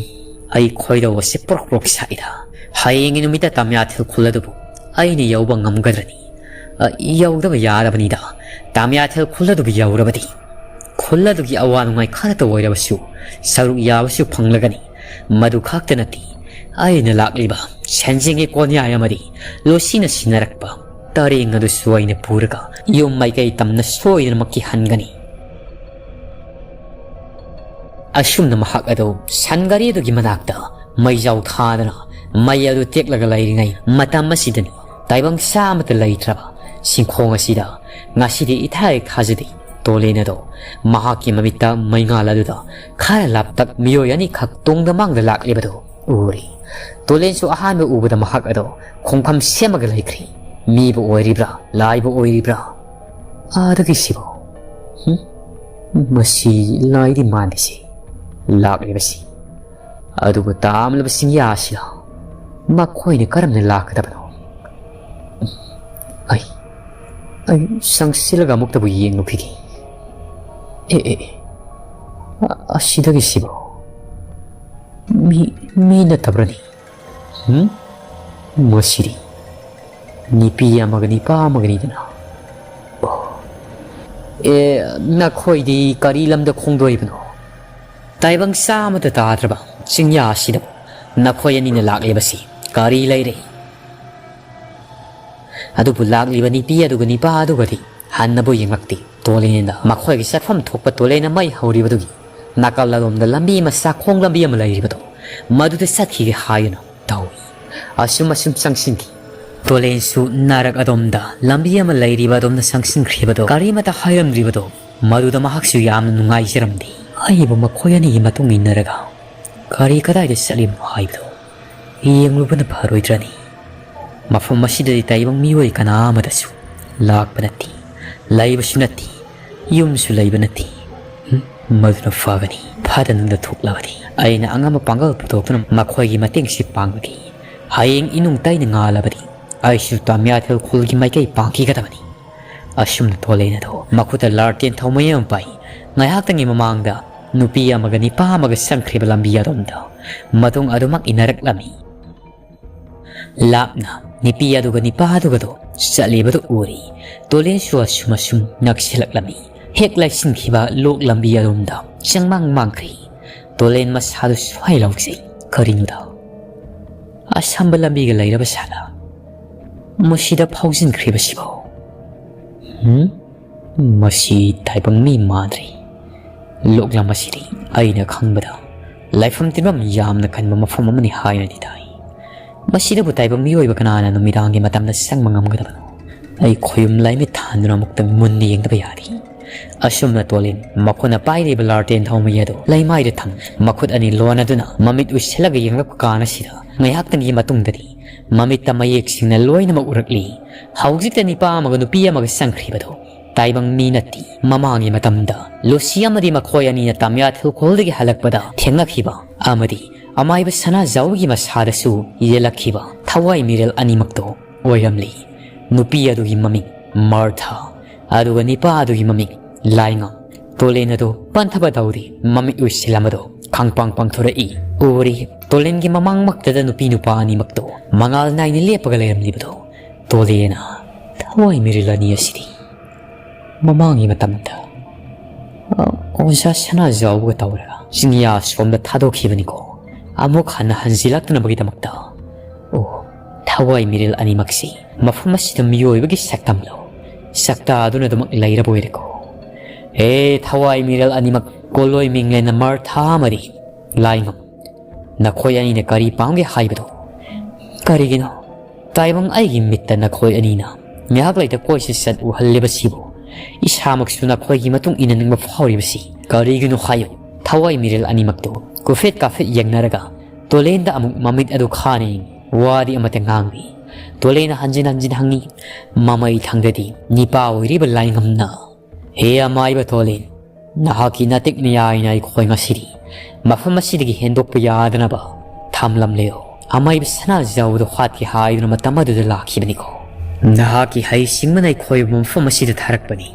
ꯑꯩ ꯈꯣꯏꯗꯧ ꯑꯁꯤ ꯄ꯭ꯔꯣꯛ ꯄ꯭ꯔꯣꯛ ꯁꯥꯏꯗ꯫ ꯍꯌꯦꯡꯒꯤ ꯅꯨꯃꯤꯠꯇ ꯇꯝꯌꯥꯊꯦꯜ ꯈꯨꯜ ꯑꯗꯨꯕꯨ ꯑꯩꯅ ꯌꯧꯕ ꯉꯝꯒꯗ꯭ꯔꯅꯤ? ꯑ, ꯌꯧꯗꯕ ꯌꯥꯗꯕꯅꯤꯗ꯫ ꯇꯝꯌꯥꯊꯦꯜ ꯈꯨꯜ ꯑꯗꯨꯕꯨ ꯌꯧꯔꯕꯗꯤ ꯈꯨꯜ ꯑꯗꯨꯒꯤ ꯑꯋꯥ ꯅꯨꯡꯉꯥꯏ ꯈꯔꯇ ꯑꯣꯏꯔꯕꯁꯨ ꯁꯔꯨꯛ ꯌꯥꯕꯁꯨ ꯐꯪꯂꯒꯅꯤ꯫ ꯃꯗꯨ ꯈꯛꯇ ꯅꯠꯇꯦ, ꯑꯩꯅ ꯂꯥꯛꯂꯤꯕ ꯁꯦꯟꯖꯦꯡꯒꯤ ꯀꯣꯟꯌꯥꯏ ꯑꯃꯗꯤ ꯂꯣꯁꯤꯅ ꯁꯤꯟꯅꯔꯛꯄ ꯇꯔꯦꯡ ꯑꯗꯨꯁꯨ ꯑꯩꯅ ꯄꯨꯔꯒ ꯌꯨꯝ ꯃꯥꯏꯀꯩ ꯇꯝꯅ ꯁꯣꯏꯗꯅꯃꯛꯀꯤ ꯍꯟꯒꯅꯤ꯫ ꯑꯁꯨꯝꯅ ꯃꯍꯥꯛ ꯑꯗꯨ ꯁꯟ ꯒꯥꯔꯤ ꯑꯗꯨꯒꯤ ꯃꯅꯥꯛꯇ ꯃꯩꯖꯥꯎ ꯊꯥꯗꯅ ꯃꯩ ꯑꯗꯨ ꯇꯦꯛꯂꯒ ꯂꯩꯔꯤꯉꯩ ꯃꯇꯝ ꯑꯁꯤꯗꯅꯤ ꯇꯥꯏꯕꯪ ꯁꯥ ꯑꯃꯠꯇ ꯂꯩꯇ꯭ꯔꯕ ꯁꯤꯡꯈꯣꯡ ꯑꯁꯤꯗ ꯉꯁꯤꯗꯤ ꯏꯊꯥ ꯍꯦꯛ ꯊꯥꯖꯗꯦ ꯇꯣꯂꯦꯟ ꯑꯗꯣ ꯃꯍꯥꯛꯀꯤ ꯃꯃꯤꯠꯇ ꯃꯩꯉꯥꯜ ꯑꯗꯨꯗ ꯈꯔ ꯂꯥꯞꯇꯛ ꯃꯤꯑꯣꯏ ꯑꯅꯤꯈꯛ ꯇꯨꯡꯗ ꯃꯥꯡꯗ ꯂꯥꯛꯂꯤꯕꯗꯨ ꯎꯔꯤ꯫ ꯇꯣꯂꯦꯟꯁꯨ ꯑꯍꯥꯟꯕ ꯎꯕꯗ ꯃꯍꯥꯛ ꯑꯗꯣ ꯈꯣꯡꯐꯝ ꯁꯦꯝꯃꯒ ꯂꯩꯈ꯭ꯔꯤ꯫ ꯃꯤꯕꯨ ꯑꯣꯏꯔꯤꯕ꯭ꯔꯥ, ꯂꯥꯏꯕꯨ ꯑꯣꯏꯔꯤꯕ꯭ꯔꯥ? ꯑꯥꯗꯒꯤ ꯁꯤꯕꯨ? ꯍꯨꯝ? ꯃꯁꯤ ꯂꯥꯏꯗꯤ ꯃꯥꯟꯗꯦꯁꯤ꯫ ꯂꯥꯛꯂꯤꯕꯁꯤ꯫ ꯑꯗꯨꯕꯨ ꯇꯥꯝꯂꯕ ꯆꯤꯡꯌꯥ ꯑꯁꯤꯗ ꯃꯈꯣꯏꯅ ꯀꯔꯝꯅ ꯂꯥꯛꯀꯗꯕꯅꯣ? ꯑꯩ, ꯑꯩ ꯆꯪꯁꯤꯜꯂꯒ ꯑꯃꯨꯛꯇꯕꯨ ꯌꯦꯡꯂꯨꯈꯤꯒꯦ꯫ ꯑꯦ, ꯑꯦ, ꯑꯦ, ꯑ-, ꯑꯁꯤꯗꯒꯤ ꯁꯤꯕꯨ? ꯃꯤ, ꯃꯤ ꯅꯠꯇꯕ꯭ꯔꯅꯤ? ꯍꯨꯝ? ꯃꯁꯤꯗꯤ ꯅꯨꯄꯤ ꯑꯃꯒ ꯅꯤꯄꯥ ꯑꯃꯒꯅꯤꯗꯅ꯫ ꯑꯣ꯫ ꯑꯦ, ꯅꯈꯣꯏꯗꯤ ꯀꯔꯤ ꯂꯝꯗ ꯈꯣꯡꯗꯣꯏꯕꯅꯣ? ꯇꯥꯏꯕꯪ ꯆꯥ ꯑꯃꯠꯇ ꯇꯥꯗ꯭ꯔꯕ ꯆꯤꯡꯌꯥ ꯑꯁꯤꯗꯕꯨ ꯅꯈꯣꯏ ꯑꯅꯤꯅ ꯂꯥꯛꯂꯤꯕꯁꯤ ꯒꯥꯔꯤ ꯂꯩꯔꯦ꯫ ꯑꯗꯨꯕꯨ ꯂꯥꯛꯂꯤꯕ ꯅꯨꯄꯤ ꯑꯗꯨꯒ ꯅꯤꯄꯥ ꯑꯗꯨꯒꯗꯤ ꯍꯟꯅꯕꯨ ꯌꯦꯡꯂꯛꯇꯦ꯫ ꯇꯣꯂꯦꯟꯅ ꯃꯈꯣꯏꯒꯤ ꯆꯠꯐꯝ ꯊꯣꯛꯄ ꯇꯣꯂꯦꯟꯅ ꯃꯩ ꯍꯧꯔꯤꯕꯗꯨꯒꯤ ꯅꯥꯀꯜ ꯑꯗꯣꯝꯗ ꯂꯝꯕꯤ ꯑꯃ, ꯆꯥꯛꯈꯣꯡ ꯂꯝꯕꯤ ꯑꯃ ꯂꯩꯔꯤꯕꯗꯣ, ꯃꯗꯨꯗ ꯆꯠꯈꯤꯒꯦ ꯍꯥꯏꯗꯨꯅ ꯇꯧꯏ꯫ ꯑꯁꯨꯝ ꯑꯁꯨꯝ ꯆꯪꯁꯤꯟꯈꯤ꯫ ꯇꯣꯂꯦꯟꯁꯨ ꯅꯥꯔꯛ ꯑꯗꯣꯝꯗ ꯂꯝꯕꯤ ꯑꯃ ꯂꯩꯔꯤꯕ ꯑꯗꯣꯝꯗ ꯆꯪꯁꯤꯟꯈ꯭ꯔꯤꯕꯗꯣ, ꯀꯔꯤꯃꯇ ꯍꯥꯏꯔꯝꯗ꯭ꯔꯤꯕꯗꯣ, ꯃꯗꯨꯗ ꯃꯍꯥꯛꯁꯨ ꯌꯥꯝꯅ ꯅꯨꯡꯉꯥꯏꯖꯔꯝꯗꯦ꯫ ꯑꯩꯕꯨ ꯃꯈꯣꯏ ꯑꯅꯤꯒꯤ ꯃꯇꯨꯡ ꯏꯟꯅꯔꯒ ꯀꯔꯤ ꯀꯗꯥꯏꯗ ꯆꯠꯂꯤꯕꯅꯣ ꯍꯥꯏꯕꯗꯣ ꯌꯦꯡꯂꯨꯕꯅ ꯐꯔꯣꯏꯗ꯭ꯔꯅꯤ? ꯃꯐꯝ ꯑꯁꯤꯗꯗꯤ ꯇꯥꯏꯕꯪ ꯃꯤꯑꯣꯏ ꯀꯅꯥ ꯑꯃꯗꯁꯨ ꯂꯥꯛꯄ ꯅꯠꯇꯦ, ꯂꯩꯕꯁꯨ ꯅꯠꯇꯦ, ꯌꯨꯝꯁꯨ ꯂꯩꯕ ꯅꯠꯇꯦ꯫ ꯍꯨꯝ, ꯃꯗꯨꯅ ꯐꯒꯅꯤ꯫ ꯐꯗꯅ ꯊꯣꯛꯂꯕꯗꯤ ꯑꯩꯅ ꯑꯉꯝꯕ ꯄꯥꯡꯒꯜ ꯄꯨꯊꯣꯛꯇꯨꯅ ꯃꯈꯣꯏꯒꯤ ꯃꯇꯦꯡꯁꯤ ꯄꯥꯡꯕꯒꯤ ꯍꯌꯦꯡ ꯏꯅꯨꯡ ꯇꯩꯅ ꯉꯥꯜꯂꯕꯗꯤ ꯑꯩꯁꯨ ꯇꯥꯃꯤꯌꯥꯊꯦꯜ ꯈꯨꯜꯒꯤ ꯃꯥꯏꯀꯩ ꯄꯥꯡꯈꯤꯒꯗꯕꯅꯤ꯫ ꯑꯁꯨꯝꯅ ꯇꯣꯂꯦꯟ ꯑꯗꯣ ꯃꯈꯨꯠꯇ ꯂꯥꯔꯇꯦꯟ ꯊꯥꯎꯃꯩ ꯑꯃ ꯄꯥꯏ꯫ ꯉꯥꯏꯍꯥꯛꯇꯪꯒꯤ ꯃꯃꯥꯡꯗ ꯅꯨꯄꯤ ꯑꯃꯒ ꯅꯤꯄꯥ ꯑꯃꯒ ꯆꯪꯈ꯭ꯔꯤꯕ ꯂꯝꯕꯤ ꯑꯗꯣꯝꯗ ꯃꯇꯨꯡ ꯑꯗꯨꯃꯛ ꯏꯟꯅꯔꯛꯂꯝꯃꯤ꯫ ꯂꯥꯞꯅ ꯅꯨꯄꯤ ꯑꯗꯨꯒ ꯅꯤꯄꯥ ꯑꯗꯨꯒꯗꯣ ꯆꯠꯂꯤꯕꯗꯨ ꯎꯔꯤ꯫ ꯇꯣꯂꯦꯟꯁꯨ ꯑꯁꯨꯝ ꯑꯁꯨꯝ ꯅꯛꯁꯤꯜꯂꯛꯂꯝꯃꯤ꯫ ꯍꯦꯛ ꯂꯥꯏꯁꯤꯟꯈꯤꯕ ꯂꯣꯛ ꯂꯝꯕꯤ ꯑꯗꯣꯝꯗ ꯆꯪꯃꯥꯡ ꯃꯥꯡꯈ꯭ꯔꯤ꯫ ꯇꯣꯂꯦꯟ ꯃꯁꯥꯗꯨ ꯁ꯭ꯋꯥꯏ ꯂꯥꯎꯖꯩ꯫ ꯀꯔꯤꯅꯣꯗ? ꯑꯁꯝꯕ ꯂꯝꯕꯤꯒ ꯂꯩꯔꯕ ꯁꯥꯂꯥ? ꯃꯁꯤꯗ ꯐꯥꯎꯖꯤꯟꯈ꯭ꯔꯤꯕꯁꯤꯕꯣ? ꯍꯨꯝ? ꯃꯁꯤ ꯇꯥꯏꯕꯪ ꯃꯤ ꯃꯥꯟꯗ꯭ꯔꯦ꯫ ꯂꯣꯛꯂꯝ ꯑꯁꯤꯗꯤ ꯑꯩꯅ ꯈꯪꯕꯗ ꯂꯥꯏꯐꯝ ꯇꯤꯟꯐꯝ ꯌꯥꯝꯅ ꯀꯟꯕ ꯃꯐꯝ ꯑꯃꯅꯤ ꯍꯥꯏꯅꯗꯤ ꯇꯥꯏ꯫ ꯃꯁꯤꯗꯕꯨ ꯇꯥꯏꯕꯪ ꯃꯤꯑꯣꯏꯕ ꯀꯅꯥꯅ ꯅꯨꯃꯤꯗꯥꯡꯒꯤ ꯃꯇꯝꯗ ꯆꯪꯕ ꯉꯝꯒꯗꯕꯅꯣ? ꯑꯩ ꯈꯣꯌꯨꯝ ꯂꯥꯏꯃꯤꯠ ꯊꯥꯟꯗꯨꯅ ꯑꯃꯨꯛꯇꯪ ꯃꯨꯟꯅ ꯌꯦꯡꯗꯕ ꯌꯥꯗꯦ꯫ ꯑꯁꯨꯝꯅ ꯇꯣꯂꯤꯟ ꯃꯈꯣꯏꯅ ꯄꯥꯏꯔꯤꯕ ꯂꯥꯔꯇꯦꯟ ꯊꯥꯎꯃꯩ ꯑꯗꯨ ꯂꯩꯃꯥꯏꯗ ꯊꯝ, ꯃꯈꯨꯠ ꯑꯅꯤ ꯂꯣꯟꯅꯗꯨꯅ ꯃꯃꯤꯠ ꯎꯏꯁꯤꯜꯂꯒ ꯌꯦꯡꯂꯛꯄ ꯀꯥꯟ ꯑꯁꯤꯗ ꯉꯥꯏꯍꯥꯛꯇꯪꯒꯤ ꯃꯇꯨꯡꯗꯗꯤ ꯃꯃꯤꯠꯇ ꯃꯌꯦꯛ ꯁꯦꯡꯅ ꯂꯣꯏꯅꯃꯛ ꯎꯔꯛꯂꯤ꯫ ꯍꯧꯖꯤꯛꯇ ꯅꯤꯄꯥ ꯑꯃꯒ ꯅꯨꯄꯤ ꯑꯃꯒ ꯆꯪꯈ꯭ꯔꯤꯕꯗꯨ ꯇꯥꯏꯕꯪ ꯃꯤ ꯅꯠꯇꯦ꯫ ꯃꯃꯥꯡꯒꯤ ꯃꯇꯝꯗ ꯂꯨꯁꯤ ꯑꯃꯗꯤ ꯃꯈꯣꯏ ꯑꯅꯤꯅ ꯇꯥꯃꯤꯌꯥ ꯊꯤꯜꯈꯣꯜꯗꯒꯤ ꯍꯜꯂꯛꯄꯗ ꯊꯦꯡꯅꯈꯤꯕ ꯑꯃꯗꯤ ꯑꯃꯥꯏꯕ ꯁꯅꯥꯖꯥꯎꯒꯤ ꯃꯁꯥꯗꯁꯨ ꯌꯦꯜꯂꯛꯈꯤꯕ ꯊꯋꯥꯏ ꯃꯤꯔꯦꯜ ꯑꯅꯤꯃꯛꯇꯣ ꯑꯣꯏꯔꯝꯂꯤ꯫ ꯅꯨꯄꯤ ꯑꯗꯨꯒꯤ ꯃꯃꯤꯡ ꯃꯥꯔꯊꯥ, ꯑꯗꯨꯒ ꯅꯤꯄꯥ ꯑꯗꯨꯒꯤ ꯃꯃꯤꯡ ꯂꯥꯏꯉꯝ꯫ ꯇꯣꯂꯦꯟ ꯑꯗꯨ ꯄꯟꯊꯕ ꯇꯧꯔꯤ, ꯃꯃꯤꯠ ꯎꯏꯁꯤꯜ ꯑꯃꯗꯣ ꯈꯪꯄꯥꯡ ꯄꯥꯡꯊꯣꯔꯛꯏ꯫ ꯎꯔꯤ, ꯇꯣꯂꯦꯟꯒꯤ ꯃꯃꯥꯡꯃꯛꯇꯗ ꯅꯨꯄꯤ ꯅꯨꯄꯥ ꯑꯅꯤꯃꯛꯇꯣ ꯃꯉꯥꯜ ꯅꯥꯏꯅ ꯂꯦꯞꯄꯒ ꯂꯩꯔꯝꯂꯤꯕꯗꯣ꯫ ꯇꯣꯂꯦꯟꯅ ꯊꯋꯥꯏ ꯃꯤꯔꯦꯜ ꯑꯅꯤ ꯑꯁꯤꯗꯤ ꯃꯃꯥꯡꯒꯤ ꯃꯇꯝꯗ, ꯑ, ꯑꯣꯖꯥ ꯁꯅꯥꯖꯥꯎꯕꯒ ꯇꯧꯔꯒ ꯆꯤꯡꯌꯥ ꯁꯣꯝꯗ ꯊꯥꯗꯣꯛꯈꯤꯕꯅꯤꯀꯣ꯫ ꯑꯃꯨꯛ ꯍꯟꯅ ꯍꯟꯖꯤꯜꯂꯛꯇꯅꯕꯒꯤꯗꯃꯛꯇ ꯊꯋꯥꯏ ꯃꯤꯔꯦꯜ ꯑꯅꯤꯃꯛꯁꯤ ꯃꯐꯝ ꯑꯁꯤꯗ ꯃꯤꯑꯣꯏꯕꯒꯤ ꯁꯛꯇꯝꯂꯣ, ꯁꯛꯇꯥꯗꯨꯅ ꯑꯗꯨꯃꯛ ꯂꯩꯔꯕ ꯑꯣꯏꯔꯦꯀꯣ꯫ ꯑꯦ ꯊꯋꯥꯏ ꯃꯤꯔꯦꯜ ꯑꯅꯤꯃꯛ, ꯀꯣꯂꯣꯏ ꯃꯤꯡꯂꯦꯟꯅ ꯃꯔꯊꯥ ꯑꯃꯗꯤ ꯂꯥꯏꯉꯝ, ꯅꯈꯣꯏ ꯑꯅꯤꯅ ꯀꯔꯤ ꯄꯥꯝꯒꯦ ꯍꯥꯏꯕꯗꯣ? ꯀꯔꯤꯒꯤꯅꯣ ꯇꯥꯏꯕꯪ ꯑꯩꯒꯤ ꯃꯤꯠꯇ ꯅꯈꯣꯏ ꯑꯅꯤꯅ ꯉꯥꯏꯍꯥꯛ ꯂꯩꯇ ꯀꯣꯏꯆꯠ ꯆꯠ ꯎꯍꯜꯂꯤꯕꯁꯤꯕꯨ ꯏꯁꯥꯃꯛꯁꯨ ꯅꯈꯣꯏꯒꯤ ꯃꯇꯨꯡ ꯏꯟꯅꯅꯤꯡꯕ ꯐꯥꯎꯔꯤꯕꯁꯤ ꯀꯔꯤꯒꯤꯅꯣ ꯍꯥꯏꯌꯨ? ꯊꯋꯥꯏ ꯃꯤꯔꯦꯜ ꯑꯅꯤꯃꯛꯇꯨ ꯀꯨꯐꯦꯠ ꯀꯥꯐꯦꯠ ꯌꯦꯡꯅꯔꯒ ꯇꯣꯂꯦꯟꯗ ꯑꯃꯨꯛ ꯃꯃꯤꯠ ꯑꯗꯨ ꯈꯥꯅ ꯌꯦꯡꯏ꯫ ꯋꯥꯗꯤ ꯑꯃꯠꯇ ꯉꯥꯡꯗꯦ꯫ ꯇꯣꯂꯦꯟꯅ ꯍꯟꯖꯤꯟ ꯍꯟꯖꯤꯟ ꯍꯪꯏ꯫ ꯃꯃꯩ ꯊꯪꯗꯗꯤ ꯅꯤꯄꯥ ꯑꯣꯏꯔꯤꯕ ꯂꯥꯏꯉꯝꯅ, "ꯍꯦ ꯑꯃꯥꯏꯕ ꯇꯣꯂꯦꯟ, ꯅꯍꯥꯛꯀꯤ ꯅꯇꯤꯛ ꯅꯌꯥꯏꯅ ꯑꯩꯈꯣꯏ ꯉꯁꯤꯗꯤ ꯃꯐꯝ ꯑꯁꯤꯗꯒꯤ ꯍꯦꯟꯗꯣꯛꯄ ꯌꯥꯗꯅꯕ ꯊꯝꯂꯝꯂꯦ꯫ ꯑꯃꯥꯏꯕ ꯁꯅꯥꯖꯥꯎꯗꯣ ꯍꯥꯠꯀꯦ ꯍꯥꯏꯗꯨꯅ ꯃꯇꯝ ꯑꯗꯨꯗ ꯂꯥꯛꯈꯤꯕꯅꯤꯀꯣ꯫ ꯅꯍꯥꯛꯀꯤ ꯍꯩꯁꯤꯡꯕꯅ ꯑꯩꯈꯣꯏꯕꯨ ꯃꯐꯝ ꯑꯁꯤꯗ ꯊꯥꯔꯛꯄꯅꯤ꯫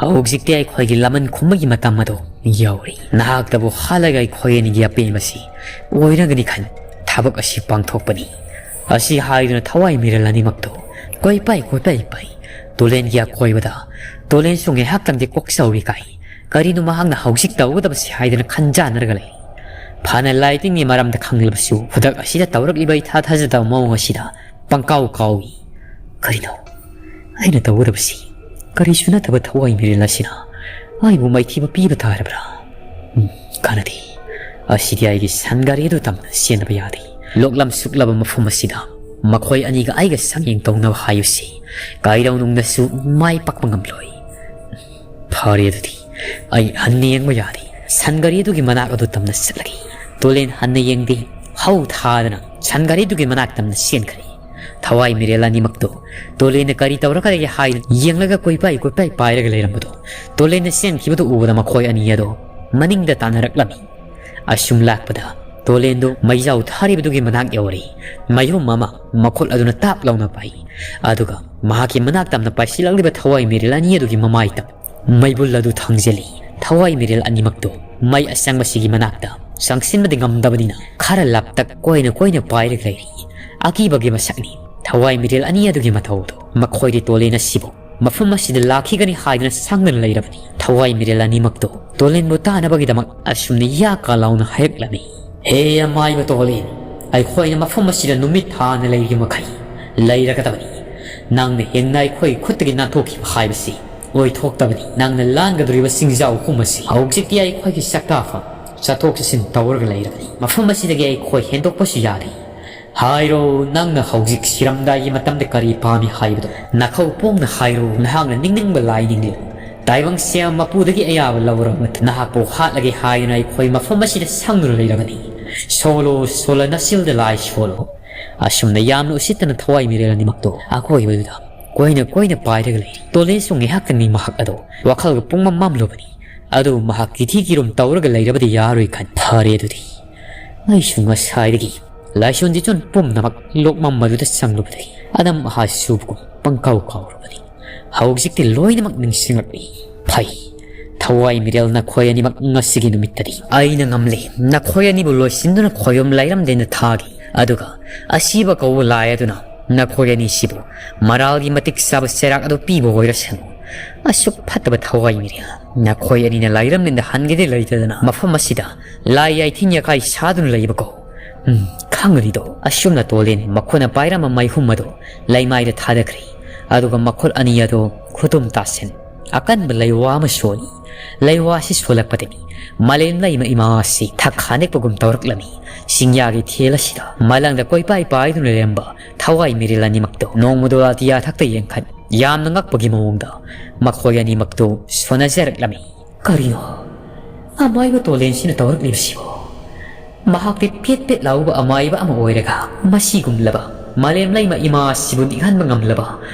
ꯍꯧꯖꯤꯛꯇꯤ ꯑꯩꯈꯣꯏꯒꯤ ꯂꯃꯟ ꯈꯨꯝꯕꯒꯤ ꯃꯇꯝ ꯑꯗꯨ ꯌꯧꯔꯦ꯫ ꯅꯍꯥꯛꯇꯕꯨ ꯍꯥꯠꯂꯒ ꯑꯩꯈꯣꯏ ꯑꯅꯤꯒꯤ ꯑꯄꯦꯟꯕꯁꯤ ꯑꯣꯏꯔꯒꯅꯤ ꯈꯟ ꯊꯕꯛ ꯑꯁꯤ ꯄꯥꯡꯊꯣꯛꯄꯅꯤ"꯫ ꯑꯁꯤ ꯍꯥꯏꯗꯨꯅ ꯊꯋꯥꯏ ꯃꯤꯔꯦꯜ ꯑꯅꯤꯃꯛꯇꯨ ꯀꯣꯏꯄꯥꯏ ꯀꯣꯏꯄꯥꯏ ꯄꯥꯏ꯫ ꯇꯣꯂꯦꯟꯒꯤ ꯑꯀꯣꯏꯕꯗ ꯇꯣꯂꯦꯟꯁꯨ ꯉꯥꯏꯍꯥꯛꯇꯪꯗꯤ ꯀꯣꯛꯆꯧꯔꯤ ꯀꯥꯏ꯫ ꯀꯔꯤꯅꯣ ꯃꯍꯥꯛꯅ ꯍꯧꯖꯤꯛ ꯇꯧꯒꯗꯕꯁꯤ ꯍꯥꯏꯗꯅ ꯈꯟꯖꯥꯟꯅꯔꯒ ꯂꯩ꯫ ꯐꯅ ꯂꯥꯏꯇꯤꯡꯒꯤ ꯃꯔꯝꯗ ꯈꯪꯂꯕꯁꯨ ꯈꯨꯗꯛ ꯑꯁꯤꯗ ꯇꯧꯔꯛꯂꯤꯕ ꯏꯊꯥ ꯊꯥꯖꯗꯕ ꯃꯑꯣꯡ ꯑꯁꯤꯗ ꯄꯪꯀꯥꯎ ꯀꯥꯎꯏ꯫ ꯀꯔꯤꯅꯣ ꯑꯩꯅ ꯇꯧꯒꯗꯕꯁꯤ? ꯀꯔꯤꯁꯨ ꯅꯠꯇꯕ ꯊꯋꯥꯏ ꯃꯤꯔꯦꯜ ꯑꯁꯤꯅ ꯑꯩꯕꯨ ꯃꯥꯏꯊꯤꯕ ꯄꯤꯕ ꯇꯥꯔꯕ꯭ꯔꯥ? ꯎꯝ, ꯀꯥꯟꯅꯗꯦ꯫ ꯑꯁꯤꯗꯤ ꯑꯩꯒꯤ ꯁꯟ ꯒꯥꯔꯤ ꯑꯗꯨ ꯇꯝꯅ ꯆꯦꯟꯗꯕ ꯌꯥꯗꯦ꯫ ꯂꯣꯛꯂꯝ ꯁꯨꯛꯂꯕ ꯃꯐꯝ ꯑꯁꯤꯗ ꯃꯈꯣꯏ ꯑꯅꯤꯒ ꯑꯩꯒ ꯁꯛꯌꯦꯡ ꯇꯧꯅꯕ ꯍꯥꯏꯕꯁꯤ ꯀꯥꯏꯔꯧꯅꯨꯡꯗꯁꯨ ꯃꯥꯏ ꯄꯥꯛꯄ ꯉꯝꯂꯣꯏ꯫ ꯐꯔꯦ ꯑꯗꯨꯗꯤ, ꯑꯩ ꯍꯟꯅ ꯌꯦꯡꯕ ꯌꯥꯔꯦ꯫ ꯁꯟ ꯒꯥꯔꯤ ꯑꯗꯨꯒꯤ ꯃꯅꯥꯛ ꯑꯗꯨ ꯇꯝꯅ ꯆꯠꯂꯒꯦ꯫ ꯇꯣꯂꯦꯟ ꯍꯟꯅ ꯌꯦꯡꯗꯦ꯫ ꯍꯧ ꯊꯥꯗꯅ ꯁꯟ ꯒꯥꯔꯤ ꯑꯗꯨꯒꯤ ꯃꯅꯥꯛ ꯇꯝꯅ ꯆꯦꯟꯈ꯭ꯔꯦ꯫ ꯊꯋꯥꯏ ꯃꯤꯔꯦꯜ ꯑꯅꯤꯃꯛꯇꯣ ꯇꯣꯂꯦꯟꯅ ꯀꯔꯤ ꯇꯧꯔꯒ ꯂꯩꯒꯦ ꯍꯥꯏꯅ ꯌꯦꯡꯂꯒ ꯀꯣꯏꯄꯥꯏ ꯀꯣꯏꯄꯥꯏ ꯄꯥꯏꯔꯒ ꯂꯩꯔꯝꯕꯗꯣ, ꯇꯣꯂꯦꯟꯅ ꯆꯦꯟꯈꯤꯕꯗꯨ ꯎꯕꯗ ꯃꯈꯣꯏ ꯑꯅꯤ ꯑꯗꯣ ꯃꯅꯤꯡꯗ ꯇꯥꯟꯅꯔꯛꯂꯝꯃꯤ꯫ ꯑꯁꯨꯝ ꯂꯥꯛꯄꯗ ꯇꯣꯂꯦꯟꯗꯣ ꯃꯩꯖꯥꯎ ꯊꯥꯔꯤꯕꯗꯨꯒꯤ ꯃꯅꯥꯛ ꯌꯧꯔꯦ꯫ ꯃꯌꯨꯝ ꯑꯃ ꯃꯈꯨꯠ ꯑꯗꯨꯅ ꯇꯥꯞ ꯂꯥꯎꯅ ꯄꯥꯏ꯫ ꯑꯗꯨꯒ ꯃꯍꯥꯛꯀꯤ ꯃꯅꯥꯛ ꯇꯝꯅ ꯄꯥꯏꯁꯤꯜꯂꯛꯂꯤꯕ ꯊꯋꯥꯏ ꯃꯤꯔꯦꯜ ꯑꯅꯤ ꯑꯗꯨꯒꯤ ꯃꯃꯥꯏ ꯇꯝ ꯃꯩꯕꯨꯜ ꯑꯗꯨ ꯊꯥꯡꯖꯤꯜꯂꯤ꯫ ꯊꯋꯥꯏ ꯃꯤꯔꯦꯜ ꯑꯅꯤꯃꯛꯇꯨ ꯃꯩ ꯑꯁꯪꯕꯁꯤꯒꯤ ꯃꯅꯥꯛꯇ ꯆꯪꯁꯤꯟꯕꯗꯤ ꯉꯝꯗꯕꯅꯤꯅ ꯈꯔ ꯂꯥꯞꯇꯛ ꯀꯣꯏꯅ ꯀꯣꯏꯅ ꯄꯥꯏꯔꯒ ꯂꯩꯔꯤ꯫ ꯑꯀꯤꯕꯒꯤ ꯃꯁꯛꯅꯤ ꯊꯋꯥꯏ ꯃꯤꯔꯦꯜ ꯑꯅꯤ ꯑꯗꯨꯒꯤ ꯃꯇꯧꯗꯨ꯫ ꯃꯈꯣꯏꯗꯤ ꯇꯣꯂꯦꯟ ꯑꯁꯤꯕꯨ ꯃꯐꯝ ꯑꯁꯤꯗ ꯂꯥꯛꯈꯤꯒꯅꯤ ꯍꯥꯏꯗꯨꯅ ꯁꯪꯗꯅ ꯂꯩꯔꯕꯅꯤ꯫ ꯊꯋꯥꯏ ꯃꯤꯔꯦꯜ ꯑꯅꯤꯃꯛꯇꯨ ꯇꯣꯂꯦꯟꯕꯨ ꯇꯥꯅꯕꯒꯤꯗꯃꯛ ꯑꯁꯨꯝꯅ ꯌꯥꯀꯥ ꯂꯥꯎꯅ ꯍꯥꯏꯔꯛꯂꯝꯃꯤ꯫ "ꯍꯦ ꯑꯃꯥꯏꯕ ꯇꯣꯂꯦꯟ, ꯑꯩꯈꯣꯏꯅ ꯃꯐꯝ ꯑꯁꯤꯗ ꯅꯨꯃꯤꯠ ꯊꯥꯅ ꯂꯩꯔꯤ ꯃꯈꯩ ꯂꯩꯔꯒꯗꯕꯅꯤ꯫ ꯅꯪꯅ ꯍꯦꯟꯅ ꯑꯩꯈꯣꯏꯒꯤ ꯈꯨꯠꯇꯒꯤ ꯅꯥꯟꯊꯣꯛꯈꯤꯕ ꯍꯥꯏꯕꯁꯤ ꯑꯣꯏꯊꯣꯛꯇꯕꯅꯤ꯫ ꯅꯪꯅ ꯂꯥꯟꯒꯗꯧꯔꯤꯕ ꯆꯤꯡꯖꯥꯎ ꯑꯍꯨꯝ ꯑꯁꯤ ꯍꯧꯖꯤꯛꯇꯤ ꯑꯩꯈꯣꯏꯒꯤ ꯆꯥꯛꯇꯥꯐꯝ, ꯆꯠꯊꯣꯛ ꯆꯠꯁꯤꯟ ꯇꯧꯔꯒ ꯂꯩꯔꯕꯅꯤ꯫ ꯃꯐꯝ ꯑꯁꯤꯗꯒꯤ ꯑꯩꯈꯣꯏ ꯍꯦꯟꯗꯣꯛꯄꯁꯨ ꯌꯥꯗꯦ꯫ ꯍꯥꯏꯔꯣ, ꯅꯪꯅ ꯍꯧꯖꯤꯛ ꯁꯤꯔꯝꯗꯥꯏꯒꯤ ꯃꯇꯝꯗ ꯀꯔꯤ ꯄꯥꯝꯃꯤ ꯍꯥꯏꯕꯗꯣ? ꯅꯈꯧ ꯄꯣꯡꯅ ꯍꯥꯏꯔꯣ, ꯅꯍꯥꯛꯅ ꯅꯤꯡꯅꯤꯡꯕ ꯂꯥꯏ ꯅꯤꯡꯂꯨ꯫ ꯇꯥꯏꯕꯪ ꯁꯦꯝ ꯃꯄꯨꯗꯒꯤ ꯑꯌꯥꯕ ꯂꯧꯔꯕ ꯃꯇꯨꯡ ꯅꯍꯥꯛꯄꯨ ꯍꯥꯠꯂꯒꯦ ꯍꯥꯏꯗꯨꯅ ꯑꯩꯈꯣꯏ ꯃꯐꯝ ꯑꯁꯤꯗ ꯁꯪꯗꯨꯅ ꯂꯩꯔꯕꯅꯤ꯫ ꯁꯣꯜꯂꯣ, ꯁꯣꯜꯂ ꯅꯆꯤꯜꯗ ꯂꯥꯏ ꯁꯣꯜꯂꯣ꯫ ꯑꯁꯨꯝꯅ ꯌꯥꯝꯅ ꯎꯁꯤꯠꯇꯅ ꯊꯋꯥꯏ ꯃꯤꯔꯦꯜ ꯑꯅꯤꯃꯛꯇꯣ ꯑꯀꯣꯏꯕꯗꯨꯗ ꯀꯣꯏꯅ ꯀꯣꯏꯅ ꯄꯥꯏꯔꯒ ꯂꯩꯔꯤ꯫ ꯇꯣꯂꯦꯟꯁꯨ ꯉꯥꯏꯍꯥꯛꯇꯪꯅꯤ ꯃꯍꯥꯛ ꯑꯗꯣ ꯋꯥꯈꯜꯒ ꯄꯨꯡꯃꯝ ꯃꯝꯂꯨꯕꯅꯤ꯫ ꯑꯗꯨꯕꯨ ꯃꯍꯥꯛ ꯀꯤꯊꯤ ꯀꯤꯔꯨꯝ ꯇꯧꯔꯒ ꯂꯩꯔꯕꯗꯤ ꯌꯥꯔꯣꯏ ꯈꯟ, ꯐꯔꯦ ꯑꯗꯨꯗꯤ꯫ ꯑꯩꯁꯨ ꯉꯁꯥꯏꯗꯒꯤ ꯂꯥꯏꯁꯣꯟ ꯗꯤꯆꯣꯟ ꯄꯨꯝꯅꯃꯛ ꯂꯣꯛꯃꯝꯕꯗꯨꯗ ꯆꯪꯂꯨꯕꯗꯒꯤ ꯑꯅꯝ ꯑꯍꯥ ꯁꯨꯕꯒꯨꯝ ꯄꯪꯀꯥꯎ ꯀꯥꯎꯔꯨꯕꯅꯤ꯫ ꯍꯧꯖꯤꯛꯇꯤ ꯂꯣꯏꯅꯃꯛ ꯅꯤꯡꯁꯤꯡꯂꯛꯂꯤ꯫ ꯐꯩ, ꯊꯋꯥꯏ ꯃꯤꯔꯦꯜ ꯅꯈꯣꯏ ꯑꯅꯤꯃꯛ ꯉꯁꯤꯒꯤ ꯅꯨꯃꯤꯠꯇꯗꯤ ꯑꯩꯅ ꯉꯝꯂꯦ꯫ ꯅꯈꯣꯏ ꯑꯅꯤꯕꯨ ꯂꯣꯏꯁꯤꯟꯗꯨꯅ ꯈꯣꯏꯕꯨꯝ ꯂꯥꯏꯔꯝꯂꯦꯟꯗ ꯊꯥꯒꯦ꯫ ꯑꯗꯨꯒ ꯑꯁꯤꯕ ꯀꯧꯕ ꯂꯥꯏ ꯑꯗꯨꯅ ꯅꯈꯣꯏ ꯑꯅꯤꯁꯤꯕꯨ ꯃꯔꯥꯜꯒꯤ ꯃꯇꯤꯛ ꯆꯥꯕ ꯆꯩꯔꯥꯛ ꯑꯗꯨ ꯄꯤꯕ ꯑꯣꯏꯔꯁꯅꯨ꯫ ꯑꯁꯨꯛ ꯐꯠꯇꯕ ꯊꯋꯥꯏ ꯃꯤꯔꯦꯜ, ꯅꯈꯣꯏ ꯑꯅꯤꯅ ꯂꯥꯏꯔꯝꯂꯦꯟꯗ ꯍꯟꯒꯦꯗꯤ ꯂꯩꯇꯗꯅ ꯃꯐꯝ ꯑꯁꯤꯗ ꯂꯥꯏ ꯌꯥꯏꯊꯤꯡ ꯌꯥꯀꯥꯏ ꯁꯥꯗꯨꯅ ꯂꯩꯕꯀꯣ꯫ ꯎꯝ, ꯈꯪꯒꯅꯤꯗꯣ꯫ ꯑꯁꯨꯝꯅ ꯇꯣꯂꯦꯟ ꯃꯈꯣꯏꯅ ꯄꯥꯏꯔꯝꯕ ꯃꯩꯍꯨꯝ ꯑꯗꯨ ꯂꯩꯃꯥꯏꯗ ꯊꯥꯗꯈ꯭ꯔꯦ꯫ ꯑꯗꯨꯒ ꯃꯈꯨꯠ ꯑꯅꯤ ꯑꯗꯨ ꯈꯨꯇꯨꯝ ꯇꯥꯁꯤꯟ ꯑꯀꯟꯕ ꯂꯩꯋꯥ ꯑꯃ ꯁꯣꯜꯂꯤ꯫ ꯂꯩꯋꯥ ꯑꯁꯤ ꯁꯣꯜꯂꯛꯄꯗꯒꯤ ꯃꯥꯂꯦꯝ ꯂꯩꯃ ꯏꯃꯥ ꯑꯁꯤ ꯊꯛ ꯈꯥꯅꯤꯛꯄꯒꯨꯝ ꯇꯧꯔꯛꯂꯝꯃꯤ꯫ ꯆꯤꯡꯌꯥꯒꯤ ꯊꯦꯜ ꯑꯁꯤꯗ ꯃꯂꯪꯗ ꯀꯣꯏꯄꯥꯏ ꯄꯥꯏꯗꯨꯅ ꯂꯩꯔꯝꯕ ꯊꯋꯥꯏ ꯃꯤꯔꯦꯜ ꯑꯅꯤꯃꯛꯇꯨ ꯅꯣꯡꯃꯗꯣ ꯑꯇꯤꯌꯥ ꯊꯛꯇ ꯌꯦꯡꯈꯠ ꯌꯥꯝꯅ ꯉꯛꯄꯒꯤ ꯃꯑꯣꯡꯗ ꯃꯈꯣꯏ ꯑꯅꯤꯃꯛꯇꯨ ꯁꯣꯟꯅꯖꯔꯛꯂꯝꯃꯤ꯫ ꯀꯔꯤꯅꯣ? ꯑꯃꯥꯏꯕ ꯇꯣꯂꯦꯟꯁꯤꯅ ꯇꯧꯔꯛꯂꯤꯕꯁꯤꯕꯣ? ꯃꯍꯥꯛꯇꯤ ꯄꯦꯠ ꯄꯦꯠ ꯂꯥꯎꯕ ꯑꯃꯥꯏꯕ ꯑꯃ ꯑꯣꯏꯔꯒ ꯃꯁꯤꯒꯨꯝꯂꯕ ꯃꯥꯂꯦꯝ ꯂꯩꯃ ꯏꯃꯥ ꯑꯁꯤꯕꯨ ꯅꯤꯛꯍꯟꯕ ꯉꯝꯂꯕ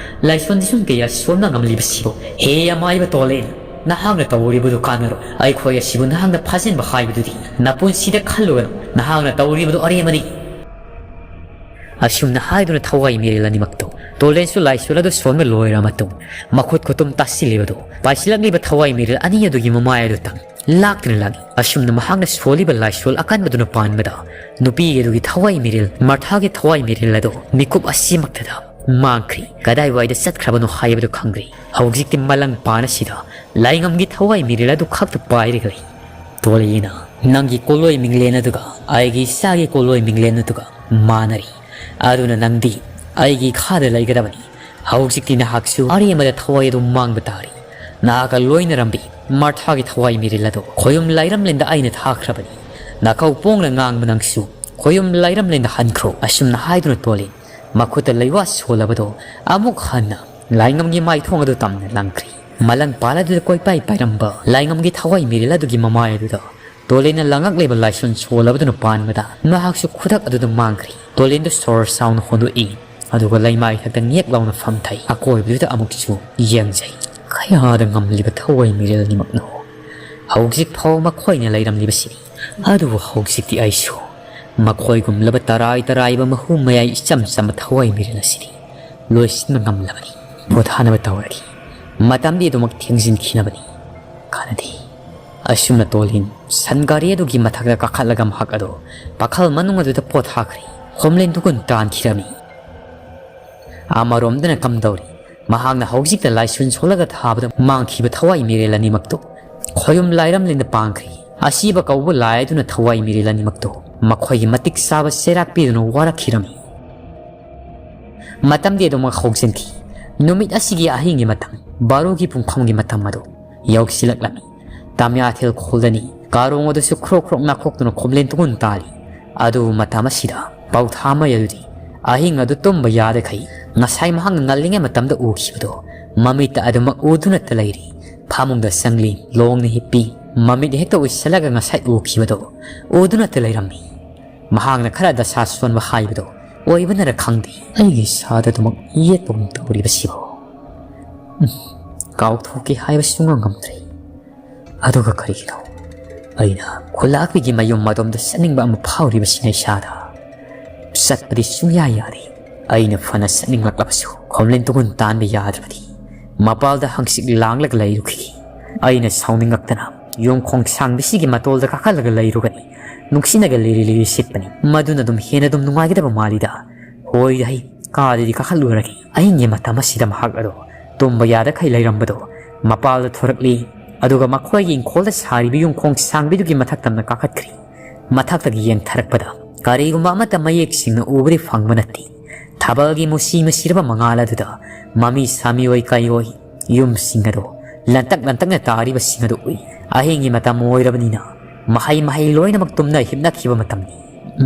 ꯂꯥꯏꯁꯣꯟ ꯗꯤꯁꯨꯟ ꯀꯌꯥ ꯁꯣꯟꯕ ꯉꯝꯂꯤꯕꯁꯤꯕꯨ? ꯍꯦ ꯑꯃꯥꯏꯕ ꯇꯣꯂꯦꯟ, ꯅꯍꯥꯛꯅ ꯇꯧꯔꯤꯕꯗꯨ ꯀꯥꯟꯅꯔꯣꯏ꯫ ꯑꯩꯈꯣꯏ ꯑꯁꯤꯕꯨ ꯅꯍꯥꯛꯅ ꯐꯥꯖꯤꯟꯕ ꯍꯥꯏꯕꯗꯨꯗꯤ ꯅꯄꯨꯟꯁꯤꯗ ꯈꯜꯂꯨꯒꯅꯨ꯫ ꯅꯍꯥꯛꯅ ꯇꯧꯔꯤꯕꯗꯨ ꯑꯔꯦꯝꯕꯅꯤ꯫ ꯑꯁꯨꯝꯅ ꯍꯥꯏꯗꯨꯅ ꯊꯋꯥꯏ ꯃꯤꯔꯦꯜ ꯑꯅꯤꯃꯛꯇꯨ ꯇꯣꯂꯦꯟꯁꯨ ꯂꯥꯏꯁꯣꯟ ꯑꯗꯨ ꯁꯣꯟꯕ ꯂꯣꯏꯔ ꯃꯇꯨꯡ ꯃꯈꯨꯠ ꯈꯨꯇꯨꯝ ꯇꯥꯁꯤꯜꯂꯤꯕꯗꯨ ꯄꯥꯏꯁꯤꯜꯂꯛꯂꯤꯕ ꯊꯋꯥꯏ ꯃꯤꯔꯦꯜ ꯑꯅꯤ ꯑꯗꯨꯒꯤ ꯃꯃꯥꯏ ꯑꯗꯨꯇꯪ ꯂꯥꯛꯇꯨꯅ ꯂꯥꯛꯏ꯫ ꯑꯁꯨꯝꯅ ꯃꯍꯥꯛꯅ ꯁꯣꯜꯂꯤꯕ ꯂꯥꯏꯁꯣꯜ ꯑꯀꯟꯕꯗꯨꯅ ꯄꯥꯟꯕꯗ ꯅꯨꯄꯤ ꯑꯗꯨꯒꯤ ꯊꯋꯥꯏ ꯃꯤꯔꯦꯜ, ꯃꯔꯊꯥꯒꯤ ꯊꯋꯥꯏ ꯃꯤꯔꯦꯜ ꯑꯗꯨ ꯃꯤꯀꯨꯞ ꯑꯁꯤꯃꯛꯇꯗ ꯃꯥꯡꯈ꯭ꯔꯤ꯫ ꯀꯗꯥꯏꯋꯥꯏꯗ ꯆꯠꯈ꯭ꯔꯕꯅꯣ ꯍꯥꯏꯕꯗꯨ ꯈꯪꯗ꯭ꯔꯤ꯫ ꯍꯧꯖꯤꯛꯇꯤ ꯃꯂꯪ ꯄꯥꯟ ꯑꯁꯤꯗ ꯂꯥꯏꯉꯝꯒꯤ ꯊꯋꯥꯏ ꯃꯤꯔꯦꯜ ꯑꯗꯨ ꯈꯛꯇ ꯄꯥꯏꯔꯒ ꯂꯩ꯫ ꯇꯣꯂꯦꯟꯅ ꯅꯪꯒꯤ ꯀꯣꯂꯣꯏ ꯃꯤꯡꯂꯦꯟ ꯑꯗꯨꯒ ꯑꯩꯒꯤ ꯏꯆꯥꯒꯤ ꯀꯣꯂꯣꯏ ꯃꯤꯡꯂꯦꯟ ꯑꯗꯨꯒ ꯃꯥꯟꯅꯔꯤ꯫ ꯑꯗꯨꯅ ꯅꯪꯗꯤ ꯑꯩꯒꯤ ꯈꯥꯗ ꯂꯩꯒꯗꯕꯅꯤ꯫ ꯍꯧꯖꯤꯛꯇꯤ ꯅꯍꯥꯛꯁꯨ ꯑꯔꯦꯝꯕꯗ ꯊꯋꯥꯏ ꯑꯗꯨ ꯃꯥꯡꯕ ꯇꯥꯔꯤ꯫ ꯅꯍꯥꯛꯀ ꯂꯣꯏꯅꯔꯝꯕꯤ ꯃꯥꯔꯊꯥꯒꯤ ꯊꯋꯥꯏ ꯃꯤꯔꯦꯜ ꯑꯗꯨ ꯈꯣꯌꯨꯝ ꯂꯥꯏꯔꯝꯂꯦꯟꯗ ꯑꯩꯅ ꯊꯥꯈ꯭ꯔꯕꯅꯤ꯫ ꯅꯥꯀꯧ ꯄꯣꯡꯅ ꯉꯥꯡꯕ ꯅꯪꯁꯨ ꯈꯣꯌꯨꯝ ꯂꯥꯏꯔꯝꯂꯦꯟꯗ ꯍꯟꯈ꯭ꯔꯣ꯫ ꯑꯁꯨꯝꯅ ꯍꯥꯏꯗꯨꯅ ꯇꯣꯂꯤꯟ ꯃꯈꯨꯠꯇ ꯂꯩꯋꯥ ꯁꯣꯜꯂꯕꯗꯣ ꯑꯃꯨꯛ ꯍꯟꯅ ꯂꯥꯏꯉꯝꯒꯤ ꯃꯥꯏꯊꯣꯡ ꯑꯗꯨ ꯇꯝꯅ ꯂꯪꯈ꯭ꯔꯤ꯫ ꯃꯂꯪ ꯄꯥꯜ ꯑꯗꯨꯗ ꯀꯣꯏꯄꯥꯏ ꯄꯥꯏꯔꯝꯕ ꯂꯥꯏꯉꯝꯒꯤ ꯊꯋꯥꯏ ꯃꯤꯔꯦꯜ ꯑꯗꯨꯒꯤ ꯃꯃꯥꯏ ꯑꯗꯨꯗ ꯇꯣꯂꯤꯟꯅ ꯂꯪꯉꯛꯂꯤꯕ ꯂꯥꯏꯁꯣꯟ ꯁꯣꯜꯂꯕꯗꯨꯅ ꯄꯥꯟꯕꯗ ꯃꯍꯥꯛꯁꯨ ꯈꯨꯗꯛ ꯑꯗꯨꯗ ꯃꯥꯡꯈ꯭ꯔꯤ꯫ ꯇꯣꯂꯤꯟꯗꯨ ꯁꯣꯔ ꯆꯥꯎꯅ ꯍꯣꯟꯗꯣꯛꯏ, ꯑꯗꯨꯒ ꯂꯩꯃꯥꯏ ꯊꯛꯇ ꯉꯦꯛ ꯂꯥꯎꯅ ꯐꯝꯊꯩ꯫ ꯑꯀꯣꯏꯕꯗꯨꯗ ꯑꯃꯨꯛꯁꯨ ꯌꯦꯡꯖꯩ꯫ ꯀꯌꯥꯗ ꯉꯝꯂꯤꯕ ꯊꯋꯥꯏ ꯃꯤꯔꯦꯜ ꯑꯅꯤꯃꯛꯅꯣ ꯍꯧꯖꯤꯛ ꯐꯥꯎ ꯃꯈꯣꯏꯅ ꯂꯩꯔꯝꯂꯤꯕꯁꯤꯅꯤ꯫ ꯑꯗꯨꯕꯨ ꯍꯧꯖꯤꯛꯇꯤ ꯑꯩꯁꯨ ꯃꯈꯣꯏꯒꯨꯝꯂꯕ ꯇꯔꯥꯏ ꯇꯔꯥꯏꯕ ꯃꯍꯨꯝ ꯃꯌꯥꯏ ꯏꯆꯝ ꯆꯝꯕ ꯊꯋꯥꯏ ꯃꯤꯔꯦꯜ ꯑꯁꯤꯗꯤ ꯂꯣꯏꯁꯤꯟꯕ ꯉꯝꯂꯕꯅꯤ꯫ ꯄꯣꯊꯥꯅꯕ ꯇꯧꯔꯒꯦ꯫ ꯃꯇꯝꯗꯤ ꯑꯗꯨꯃꯛ ꯊꯦꯡꯖꯤꯟꯈꯤꯅꯕꯅꯤ꯫ ꯀꯥꯟꯅꯗꯦ꯫ ꯑꯁꯨꯝꯅ ꯇꯣꯂꯤꯟ ꯁꯟ ꯒꯥꯔꯤ ꯑꯗꯨꯒꯤ ꯃꯊꯛꯇ ꯀꯥꯈꯠꯂꯒ ꯃꯍꯥꯛ ꯑꯗꯨ ꯄꯥꯈꯜ ꯃꯅꯨꯡ ꯑꯗꯨꯗ ꯄꯣꯊꯥꯈ꯭ꯔꯦ꯫ ꯈꯣꯝꯂꯦꯟ ꯇꯨꯒꯨꯟ ꯇꯥꯟꯈꯤꯔꯝꯃꯤ꯫ ꯑꯃꯔꯣꯝꯗꯅ ꯀꯝꯗꯧꯔꯤ? ꯃꯍꯥꯛꯅ ꯍꯧꯖꯤꯛꯇ ꯂꯥꯏꯁꯣꯟ ꯁꯣꯜꯂꯒ ꯊꯥꯕꯗ ꯃꯥꯡꯈꯤꯕ ꯊꯋꯥꯏ ꯃꯤꯔꯦꯜ ꯑꯅꯤꯃꯛꯇꯨ ꯈꯣꯌꯨꯝ ꯂꯥꯏꯔꯝꯂꯦꯟꯗ ꯄꯥꯡꯈ꯭ꯔꯤ꯫ ꯑꯁꯤꯕ ꯀꯧꯕ ꯂꯥꯏ ꯑꯗꯨꯅ ꯊꯋꯥꯏ ꯃꯤꯔꯦꯜ ꯑꯅꯤꯃꯛꯇꯨ ꯃꯈꯣꯏꯒꯤ ꯃꯇꯤꯛ ꯆꯥꯕ ꯆꯩꯔꯥꯛ ꯄꯤꯗꯨꯅ ꯋꯥꯔꯛꯈꯤꯔꯝꯃꯤ꯫ ꯃꯇꯝꯗꯤ ꯑꯗꯨꯃꯛ ꯍꯧꯖꯤꯟꯈꯤ꯫ ꯅꯨꯃꯤꯠ ꯑꯁꯤꯒꯤ ꯑꯍꯤꯡꯒꯤ ꯃꯇꯝ, ꯕꯥꯔꯣꯒꯤ ꯄꯨꯡꯐꯝꯒꯤ ꯃꯇꯝ ꯑꯗꯨ ꯌꯧꯁꯤꯜꯂꯛꯂꯝꯃꯤ꯫ ꯇꯥꯃꯤꯌꯥꯊꯦꯜ ꯈꯣꯜꯗꯅꯤ꯫ ꯀꯥꯔꯣꯡ ꯑꯗꯨꯁꯨ ꯈ꯭ꯔꯣꯛ ꯈ꯭ꯔꯣꯛ ꯅꯥꯈꯣꯛꯇꯨꯅ ꯈꯣꯝꯂꯦꯟ ꯇꯨꯒꯨꯟ ꯇꯥꯜꯂꯤ꯫ ꯑꯗꯨꯕꯨ ꯃꯇꯝ ꯑꯁꯤꯗ ꯄꯥꯎꯊꯥꯃꯩ ꯑꯗꯨꯗꯤ ꯑꯍꯤꯡ ꯑꯗꯨ ꯇꯨꯝꯕ ꯌꯥꯗꯈꯩ ꯉꯁꯥꯏ ꯃꯍꯥꯛꯅ ꯉꯜꯂꯤꯉꯩ ꯃꯇꯝꯗ ꯎꯈꯤꯕꯗꯣ ꯃꯃꯤꯠꯇ ꯑꯗꯨꯃꯛ ꯎꯗꯨꯅꯇ ꯂꯩꯔꯤ꯫ ꯐꯃꯨꯡꯗ ꯆꯪꯂꯤ, ꯂꯣꯡꯅ ꯍꯤꯞꯄꯤ꯫ ꯃꯃꯤꯠ ꯍꯦꯛꯇ ꯎꯏꯁꯜꯂꯒ ꯉꯁꯥꯏ ꯎꯈꯤꯕꯗꯣ ꯎꯗꯨꯅꯇ ꯂꯩꯔꯝꯃꯤ꯫ ꯃꯍꯥꯛꯅ ꯈꯔ ꯗꯁꯥ ꯁꯣꯟꯕ ꯍꯥꯏꯕꯗꯣ ꯑꯣꯏꯕꯅꯔ ꯈꯪꯗꯦ, ꯑꯩꯒꯤ ꯏꯁꯥꯗ ꯑꯗꯨꯃꯛ ꯌꯦꯠꯄꯒꯨꯝ ꯇꯧꯔꯤꯕꯁꯤꯕꯨ꯫ ꯎꯝ, ꯀꯥꯎꯊꯣꯛꯀꯦ ꯍꯥꯏꯕꯁꯨ ꯉꯝꯗ꯭ꯔꯦ꯫ ꯑꯗꯨꯒ ꯀꯔꯤꯒꯤꯅꯣ ꯑꯩꯅ ꯈꯨꯂꯥꯛꯄꯤꯒꯤ ꯃꯌꯨꯝ ꯑꯗꯣꯝꯗ ꯆꯠꯅꯤꯡꯕ ꯑꯃ ꯐꯥꯎꯔꯤꯕꯁꯤꯅ ꯏꯁꯥꯗ? ꯆꯠꯄꯗꯤ ꯁꯨꯡꯌꯥ ꯌꯥꯗꯦ꯫ ꯑꯩꯅ ꯐꯅ ꯆꯠꯅꯤꯡꯂꯛꯂꯕꯁꯨ ꯈꯣꯝꯂꯦꯟ ꯇꯨꯒꯨꯟ ꯇꯥꯟꯕ ꯌꯥꯗ꯭ꯔꯕꯗꯤ ꯃꯄꯥꯜꯗ ꯍꯪꯆꯤꯠ ꯂꯥꯡꯂꯒ ꯂꯩꯔꯨꯈꯤ꯫ ꯑꯩꯅ ꯁꯥꯎꯅꯤꯡꯉꯛꯇꯅ ꯌꯣꯡꯈꯣꯡ ꯁꯥꯡꯕꯤꯁꯤꯒꯤ ꯃꯇꯣꯜꯗ ꯀꯥꯈꯠꯂꯒ ꯂꯩꯔꯨꯒꯅꯤ꯫ ꯅꯨꯡꯁꯤꯠꯅꯒ ꯂꯤꯔꯤ ꯂꯤꯔꯤ ꯁꯤꯠꯄꯅꯤ꯫ ꯃꯗꯨꯅ ꯑꯗꯨꯝ ꯍꯦꯟꯅ ꯑꯗꯨꯝ ꯅꯨꯡꯉꯥꯏꯒꯗꯕ ꯃꯥꯜꯂꯤꯗ꯫ ꯍꯣꯏꯗ ꯍꯩ, ꯀꯥꯗꯗꯤ ꯀꯥꯈꯠꯂꯨꯔꯒꯦ꯫ ꯑꯍꯤꯡꯒꯤ ꯃꯇꯝ ꯑꯁꯤꯗ ꯃꯍꯥꯛ ꯑꯗꯣ ꯇꯨꯝꯕ ꯌꯥꯗꯈꯩ ꯂꯩꯔꯝꯕꯗꯣ ꯃꯄꯥꯜꯗ ꯊꯣꯔꯛꯂꯤ꯫ ꯑꯗꯨꯒ ꯃꯈꯣꯏꯒꯤ ꯏꯪꯈꯣꯜꯗ ꯁꯥꯔꯤꯕ ꯌꯨꯝꯈꯣꯡ ꯁꯥꯡꯕꯤꯗꯨꯒꯤ ꯃꯊꯛ ꯇꯝꯅ ꯀꯥꯈꯠꯈ꯭ꯔꯤ꯫ ꯃꯊꯛꯇꯒꯤ ꯌꯦꯡꯊꯔꯛꯄꯗ ꯀꯔꯤꯒꯨꯝꯕ ꯑꯃꯠꯇ ꯃꯌꯦꯛ ꯁꯦꯡꯅ ꯎꯕꯗꯤ ꯐꯪꯕ ꯅꯠꯇꯦ꯫ ꯊꯥꯕꯜꯒꯤ ꯃꯨꯁꯤ ꯃꯨꯁꯤꯔꯕ ꯃꯉꯥꯜ ꯑꯗꯨꯗ ꯃꯃꯤ ꯁꯥꯃꯤꯑꯣꯏ ꯀꯩꯑꯣꯏ ꯌꯨꯝꯁꯤꯡ ꯑꯗꯨ ꯂꯟꯇꯛ ꯂꯟꯇꯛꯅ ꯇꯥꯔꯤꯕꯁꯤꯡ ꯑꯗꯨ ꯎꯏ꯫ ꯑꯍꯤꯡꯒꯤ ꯃꯇꯝ ꯑꯣꯏꯔꯕꯅꯤꯅ ꯃꯍꯩ ꯃꯍꯩ ꯂꯣꯏꯅꯃꯛ ꯇꯨꯝꯅ ꯍꯤꯞꯅꯈꯤꯕ ꯃꯇꯝꯅꯤ꯫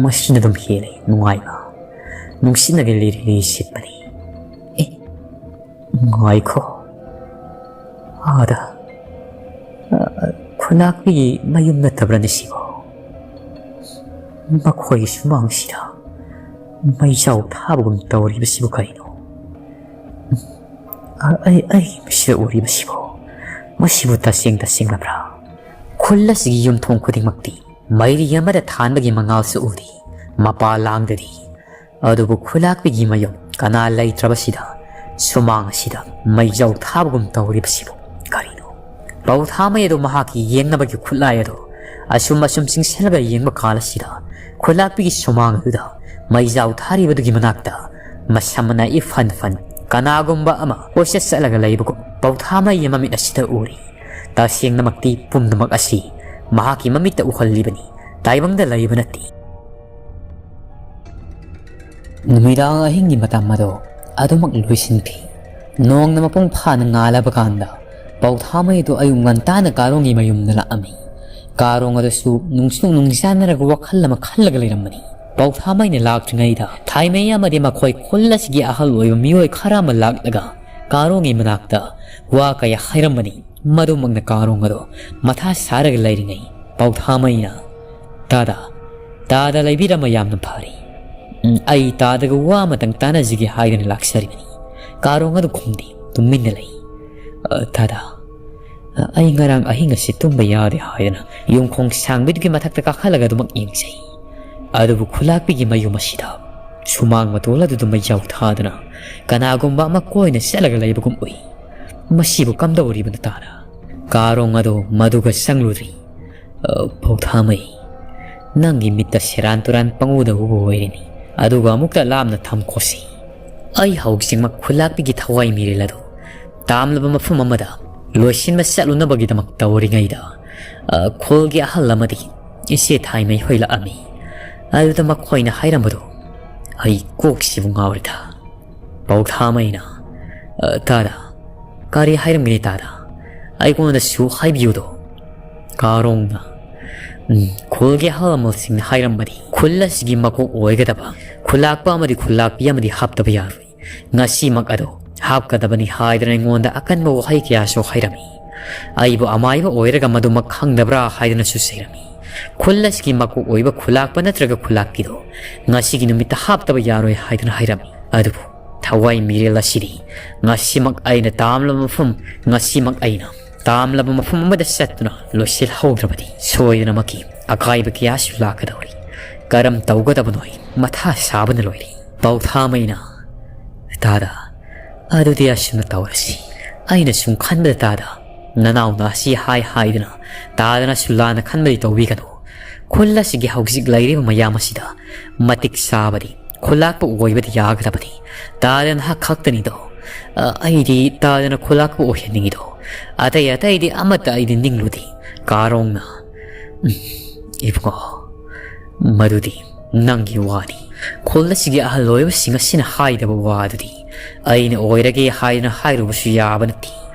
ꯃꯁꯤꯅ ꯑꯗꯨꯝ ꯍꯦꯜꯂꯦ ꯅꯨꯡꯉꯥꯏꯕ꯫ ꯅꯨꯡꯁꯤꯠꯅꯒ ꯂꯤꯔꯤ ꯂꯤꯔꯤ ꯁꯤꯠꯄꯅꯤ꯫ ꯑꯦ, ꯉꯥꯏꯈꯣ꯫ ꯑꯥꯗ, ꯑ, ꯈꯨꯂꯥꯛꯄꯤꯒꯤ ꯃꯌꯨꯝ ꯅꯠꯇꯕ꯭ꯔꯅꯦ ꯁꯤꯕꯣ? ꯃꯈꯣꯏꯒꯤ ꯁꯨꯃꯥꯡꯁꯤꯗ ꯃꯩꯖꯥꯎ ꯊꯥꯕꯒꯨꯝ ꯇꯧꯔꯤꯕꯁꯤꯕꯨ ꯀꯔꯤꯅꯣ? ꯑ, ꯑꯩ, ꯑꯩꯒꯤ ꯃꯤꯠꯁꯤꯗ ꯎꯔꯤꯕꯁꯤꯕꯨ, ꯃꯁꯤꯕꯨ ꯇꯁꯦꯡ ꯇꯁꯦꯡꯂꯕ꯭ꯔꯥ? ꯈꯨꯜ ꯑꯁꯤꯒꯤ ꯌꯨꯝꯊꯣꯡ ꯈꯨꯗꯤꯡꯃꯛꯇꯤ ꯃꯩꯔꯤ ꯑꯃꯗ ꯊꯥꯟꯕꯒꯤ ꯃꯉꯥꯜꯁꯨ ꯎꯔꯤ, ꯃꯄꯥ ꯂꯥꯡꯗꯔꯤ꯫ ꯑꯗꯨꯕꯨ ꯈꯨꯂꯥꯛꯄꯤꯒꯤ ꯃꯌꯨꯝ ꯀꯅꯥ ꯂꯩꯇ꯭ꯔꯕꯁꯤꯗ ꯁꯨꯃꯥꯡ ꯑꯁꯤꯗ ꯃꯩꯖꯥꯎ ꯊꯥꯕꯒꯨꯝ ꯇꯧꯔꯤꯕꯁꯤꯕꯨ ꯀꯔꯤꯅꯣ? ꯄꯧꯊꯥꯃꯩ ꯑꯗꯨ ꯃꯍꯥꯛꯀꯤ ꯌꯦꯡꯅꯕꯒꯤ ꯈꯨꯠꯂꯥꯏ ꯑꯗꯨ ꯑꯁꯨꯝ ꯑꯁꯨꯝ ꯆꯤꯡꯁꯤꯜꯂꯒ ꯌꯦꯡꯕ ꯀꯥꯟ ꯑꯁꯤꯗ ꯈꯨꯂꯥꯛꯄꯤꯒꯤ ꯁꯨꯃꯥꯡ ꯑꯗꯨꯗ ꯃꯩꯖꯥꯎ ꯊꯥꯔꯤꯕꯗꯨꯒꯤ ꯃꯅꯥꯛꯇ ꯃꯁꯝ ꯃꯅꯥ ꯏꯐꯟ ꯐꯟ ꯀꯅꯥꯒꯨꯝꯕ ꯑꯃ ꯀꯣꯏꯆꯠ ꯆꯠꯂꯒ ꯂꯩꯕꯒꯨꯝ ꯄꯧꯊꯥꯃꯩꯒꯤ ꯃꯃꯤꯠ ꯑꯁꯤꯗ ꯎꯔꯤ꯫ ꯇꯁꯦꯡꯅꯃꯛꯇꯤ ꯄꯨꯝꯅꯃꯛ ꯑꯁꯤ ꯃꯍꯥꯛꯀꯤ ꯃꯃꯤꯠꯇ ꯎꯍꯜꯂꯤꯕꯅꯤ, ꯇꯥꯏꯕꯪꯗ ꯂꯩꯕ ꯅꯠꯇꯦ꯫ ꯅꯨꯃꯤꯗꯥꯡ ꯑꯍꯤꯡꯒꯤ ꯃꯇꯝ ꯑꯗꯣ ꯑꯗꯨꯃꯛ ꯂꯣꯏꯁꯤꯟꯈꯤ꯫ ꯅꯣꯡꯅ ꯃꯄꯨꯡ ꯐꯥꯅ ꯉꯥꯜꯂꯕ ꯀꯥꯟꯗ ꯄꯧꯊꯥꯃꯩꯗꯨ ꯑꯌꯨꯛ ꯉꯟꯇꯥꯅ ꯀꯥꯔꯣꯡꯒꯤ ꯃꯌꯨꯝꯗ ꯂꯥꯛꯑꯝꯃꯤ꯫ ꯀꯥꯔꯣꯡ ꯑꯗꯨꯁꯨ ꯅꯨꯡꯁꯨ ꯅꯨꯡꯖꯥꯅꯔꯒ ꯋꯥꯈꯜ ꯑꯃ ꯈꯜꯂꯒ ꯂꯩꯔꯝꯕꯅꯤ꯫ ꯄꯧꯊꯥꯃꯩꯅ ꯂꯥꯛꯇ꯭ꯔꯤꯉꯩꯗ ꯊꯥꯏꯃꯩ ꯑꯃꯗꯤ ꯃꯈꯣꯏ ꯈꯨꯜ ꯑꯁꯤꯒꯤ ꯑꯍꯜ ꯑꯣꯏꯕ ꯃꯤꯑꯣꯏ ꯈꯔ ꯑꯃ ꯂꯥꯛꯂꯒ ꯀꯥꯔꯣꯡꯒꯤ ꯃꯅꯥꯛꯇ ꯋꯥ ꯀꯌꯥ ꯍꯥꯏꯔꯝꯕꯅꯤ꯫ ꯃꯗꯨꯃꯛꯅ ꯀꯥꯔꯣꯡ ꯑꯗꯣ ꯃꯊꯥ ꯁꯥꯔꯒ ꯂꯩꯔꯤꯉꯩ ꯄꯧꯊꯥꯃꯩꯅ, "ꯇꯥꯗ, ꯇꯥꯗ ꯂꯩꯕꯤꯔꯝꯕ ꯌꯥꯝꯅ ꯐꯔꯦ꯫ ꯎꯝ, ꯑꯩ ꯇꯥꯗꯒ ꯋꯥ ꯑꯃꯇꯪ ꯇꯥꯟꯅꯖꯒꯦ ꯍꯥꯏꯗꯅ ꯂꯥꯛꯆꯔꯤꯕꯅꯤ꯫" ꯀꯥꯔꯣꯡ ꯑꯗꯨ ꯈꯨꯝꯗꯦ, ꯇꯨꯃꯤꯟꯅ ꯂꯩ꯫ "ꯑ, ꯇꯥꯗ, ꯑ, ꯑꯩ ꯉꯔꯥꯡ ꯑꯍꯤꯡ ꯑꯁꯤ ꯇꯨꯝꯕ ꯌꯥꯗꯦ" ꯍꯥꯏꯗꯅ ꯌꯨꯝꯈꯣꯡ ꯁꯥꯡꯕꯤꯗꯨꯒꯤ ꯃꯊꯛꯇ ꯀꯥꯈꯠꯂꯒ ꯑꯗꯨꯃꯛ ꯌꯦꯡꯖꯩ꯫ ꯑꯗꯨꯕꯨ ꯈꯨꯂꯥꯛꯄꯤꯒꯤ ꯃꯌꯨꯝ ꯑꯁꯤꯗ ꯁꯨꯃꯥꯡ ꯃꯇꯣꯜ ꯑꯗꯨꯗ ꯃꯩꯖꯥꯎ ꯊꯥꯗꯨꯅ ꯀꯅꯥꯒꯨꯝꯕ ꯑꯃ ꯀꯣꯏꯅ ꯆꯠꯂꯒ ꯂꯩꯕꯒꯨꯝ ꯎꯏ꯫ ꯃꯁꯤꯕꯨ ꯀꯝꯗꯧꯔꯤꯕꯅꯣ ꯇꯥꯗ? ꯀꯥꯔꯣꯡ ꯑꯗꯨ ꯃꯗꯨꯒ ꯆꯪꯂꯨꯔꯤ꯫ "ꯑ, ꯄꯧꯊꯥꯃꯩ, ꯅꯪꯒꯤ ꯃꯤꯠꯇ ꯁꯦꯔꯥꯟ ꯇꯨꯔꯥꯟ ꯄꯪꯎꯗ ꯎꯕ ꯑꯣꯏꯔꯤꯅꯤ꯫ ꯑꯗꯨꯒ ꯑꯃꯨꯛꯇ ꯂꯥꯞꯅ ꯊꯝꯈꯣꯁꯤ꯫" ꯑꯩ ꯍꯧꯖꯤꯛꯃꯛ ꯈꯨꯂꯥꯛꯄꯤꯒꯤ ꯊꯋꯥꯏ ꯃꯤꯔꯦꯜ ꯑꯗꯨ ꯇꯥꯝꯂꯕ ꯃꯐꯝ ꯑꯃꯗ ꯂꯣꯏꯁꯤꯟꯕ ꯆꯠꯂꯨꯅꯕꯒꯤꯗꯃꯛ ꯇꯧꯔꯤꯉꯩꯗ, ꯑ, ꯈꯨꯜꯒꯤ ꯑꯍꯜ ꯑꯃꯗꯤ ꯏꯆꯦ ꯊꯥꯏꯃꯩ ꯍꯣꯏ ꯂꯥꯛꯑꯝꯃꯤ꯫ ꯑꯗꯨꯗ ꯃꯈꯣꯏꯅ ꯍꯥꯏꯔꯝꯕꯗꯨ ꯑꯩ ꯀꯣꯛꯁꯤꯕꯨ ꯉꯥꯎꯔꯦꯗ꯫ ꯄꯥꯎꯊꯥꯃꯩꯅ, "ꯑ, ꯇꯥꯗ, ꯀꯔꯤ ꯍꯥꯏꯔꯝꯒꯅꯤ ꯇꯥꯗ? ꯑꯩꯉꯣꯟꯗꯁꯨ ꯍꯥꯏꯕꯤꯌꯨꯗꯣ꯫" ꯀꯥꯔꯣꯡꯅ, "ꯎꯝ, ꯈꯨꯜꯒꯤ ꯑꯍꯜ ꯂꯃꯟꯁꯤꯡꯅ ꯍꯥꯏꯔꯝꯕꯗꯤ ꯈꯨꯜ ꯑꯁꯤꯒꯤ ꯃꯀꯣꯛ ꯑꯣꯏꯒꯗꯕ ꯈꯨꯜꯂꯥꯛꯄ ꯑꯃꯗꯤ ꯈꯨꯜꯂꯥꯛꯄꯤ ꯑꯃꯗꯤ ꯍꯥꯞꯇꯕ ꯌꯥꯔꯣꯏ꯫ ꯉꯁꯤꯃꯛ ꯑꯗꯣ ꯍꯥꯞꯀꯗꯕꯅꯤ ꯍꯥꯏꯗꯅ ꯑꯩꯉꯣꯟꯗ ꯑꯀꯟꯕ ꯋꯥꯍꯩ ꯀꯌꯥꯁꯨ ꯍꯥꯏꯔꯝꯃꯤ꯫ ꯑꯩꯕꯨ ꯑꯃꯥꯏꯕ ꯑꯣꯏꯔꯒ ꯃꯗꯨꯃꯛ ꯈꯪꯗꯕ꯭ꯔꯥ ꯍꯥꯏꯗꯨꯅꯁꯨ ꯆꯩꯔꯝꯃꯤ꯫ ꯈꯨꯜ ꯑꯁꯤꯒꯤ ꯃꯀꯣꯛ ꯑꯣꯏꯕ ꯈꯨꯜꯂꯥꯛꯄ ꯅꯠꯇ꯭ꯔꯒ ꯈꯨꯜꯂꯥꯛꯄꯤꯗꯣ ꯉꯁꯤꯒꯤ ꯅꯨꯃꯤꯠꯇ ꯍꯥꯞꯇꯕ ꯌꯥꯔꯣꯏ ꯍꯥꯏꯗꯨꯅ ꯍꯥꯏꯔꯝꯃꯤ꯫ ꯑꯗꯨꯕꯨ ꯊꯋꯥꯏ ꯃꯤꯔꯦꯜ ꯑꯁꯤꯗꯤ ꯉꯁꯤꯃꯛ ꯑꯩꯅ ꯇꯥꯝꯂꯕ ꯃꯐꯝ, ꯉꯁꯤꯃꯛ ꯑꯩꯅ ꯇꯥꯝꯂꯕ ꯃꯐꯝ ꯑꯃꯗ ꯆꯠꯇꯨꯅ ꯂꯣꯏꯁꯤꯜꯍꯧꯗ꯭ꯔꯕꯗꯤ ꯁꯣꯏꯗꯅꯃꯛꯀꯤ ꯑꯀꯥꯏꯕ ꯀꯌꯥꯁꯨ ꯂꯥꯛꯀꯗꯧꯔꯤ꯫ ꯀꯔꯝ ꯇꯧꯒꯗꯕꯅꯣ ꯑꯩ ꯃꯊꯥ ꯁꯥꯕꯅ ꯂꯣꯏꯔꯦ꯫" ꯄꯥꯎꯊꯥꯃꯩꯅ, "ꯇꯥꯗ, ꯑꯗꯨꯗꯤ ꯑꯁꯨꯝꯅ ꯇꯧꯔꯁꯤ꯫ ꯑꯩꯅ ꯁꯨꯝ ꯈꯟꯕꯗ ꯇꯥꯗ, ꯅꯅꯥꯎꯅ ꯑꯁꯤ ꯍꯥꯏ ꯍꯥꯏꯗꯨꯅ ꯇꯥꯗꯅꯁꯨ ꯂꯥꯟꯅ ꯈꯟꯕꯗꯤ ꯇꯧꯕꯤꯒꯅꯨ꯫ ꯈꯨꯜ ꯑꯁꯤꯒꯤ ꯍꯧꯖꯤꯛ ꯂꯩꯔꯤꯕ ꯃꯌꯥꯝ ꯑꯁꯤꯗ ꯃꯇꯤꯛ ꯆꯥꯕꯗꯤ ꯈꯨꯜꯂꯥꯛꯄ ꯑꯣꯏꯕꯗꯤ ꯌꯥꯒꯗꯕꯅꯤ꯫ ꯇꯥꯗ ꯅꯍꯥꯛ ꯈꯛꯇꯅꯤꯗꯣ꯫ ꯑ, ꯑꯩꯗꯤ ꯇꯥꯗꯅ ꯈꯨꯜꯂꯥꯛꯄ ꯑꯣꯏꯍꯟꯅꯤꯡꯉꯤꯗꯣ꯫ ꯑꯇꯩ ꯑꯇꯩꯗꯤ ꯑꯃꯠꯇ ꯑꯩꯗꯤ ꯅꯤꯡꯂꯨꯗꯦ꯫" ꯀꯥꯔꯣꯡꯅ, "ꯎꯝ, ꯏꯕꯨꯡꯉꯣ, ꯃꯗꯨꯗꯤ ꯅꯪꯒꯤ ꯋꯥꯅꯤ꯫ ꯈꯨꯜ ꯑꯁꯤꯒꯤ ꯑꯍꯜ ꯑꯣꯏꯕꯁꯤꯡ ꯑꯁꯤꯅ ꯍꯥꯏꯗꯕ ꯋꯥꯗꯨꯗꯤ ꯑꯩꯅ ꯑꯣꯏꯔꯒꯦ ꯍꯥꯏꯗꯅ ꯍꯥꯏꯔꯨꯕꯁꯨ ꯌꯥꯕ ꯅꯠꯇꯦ꯫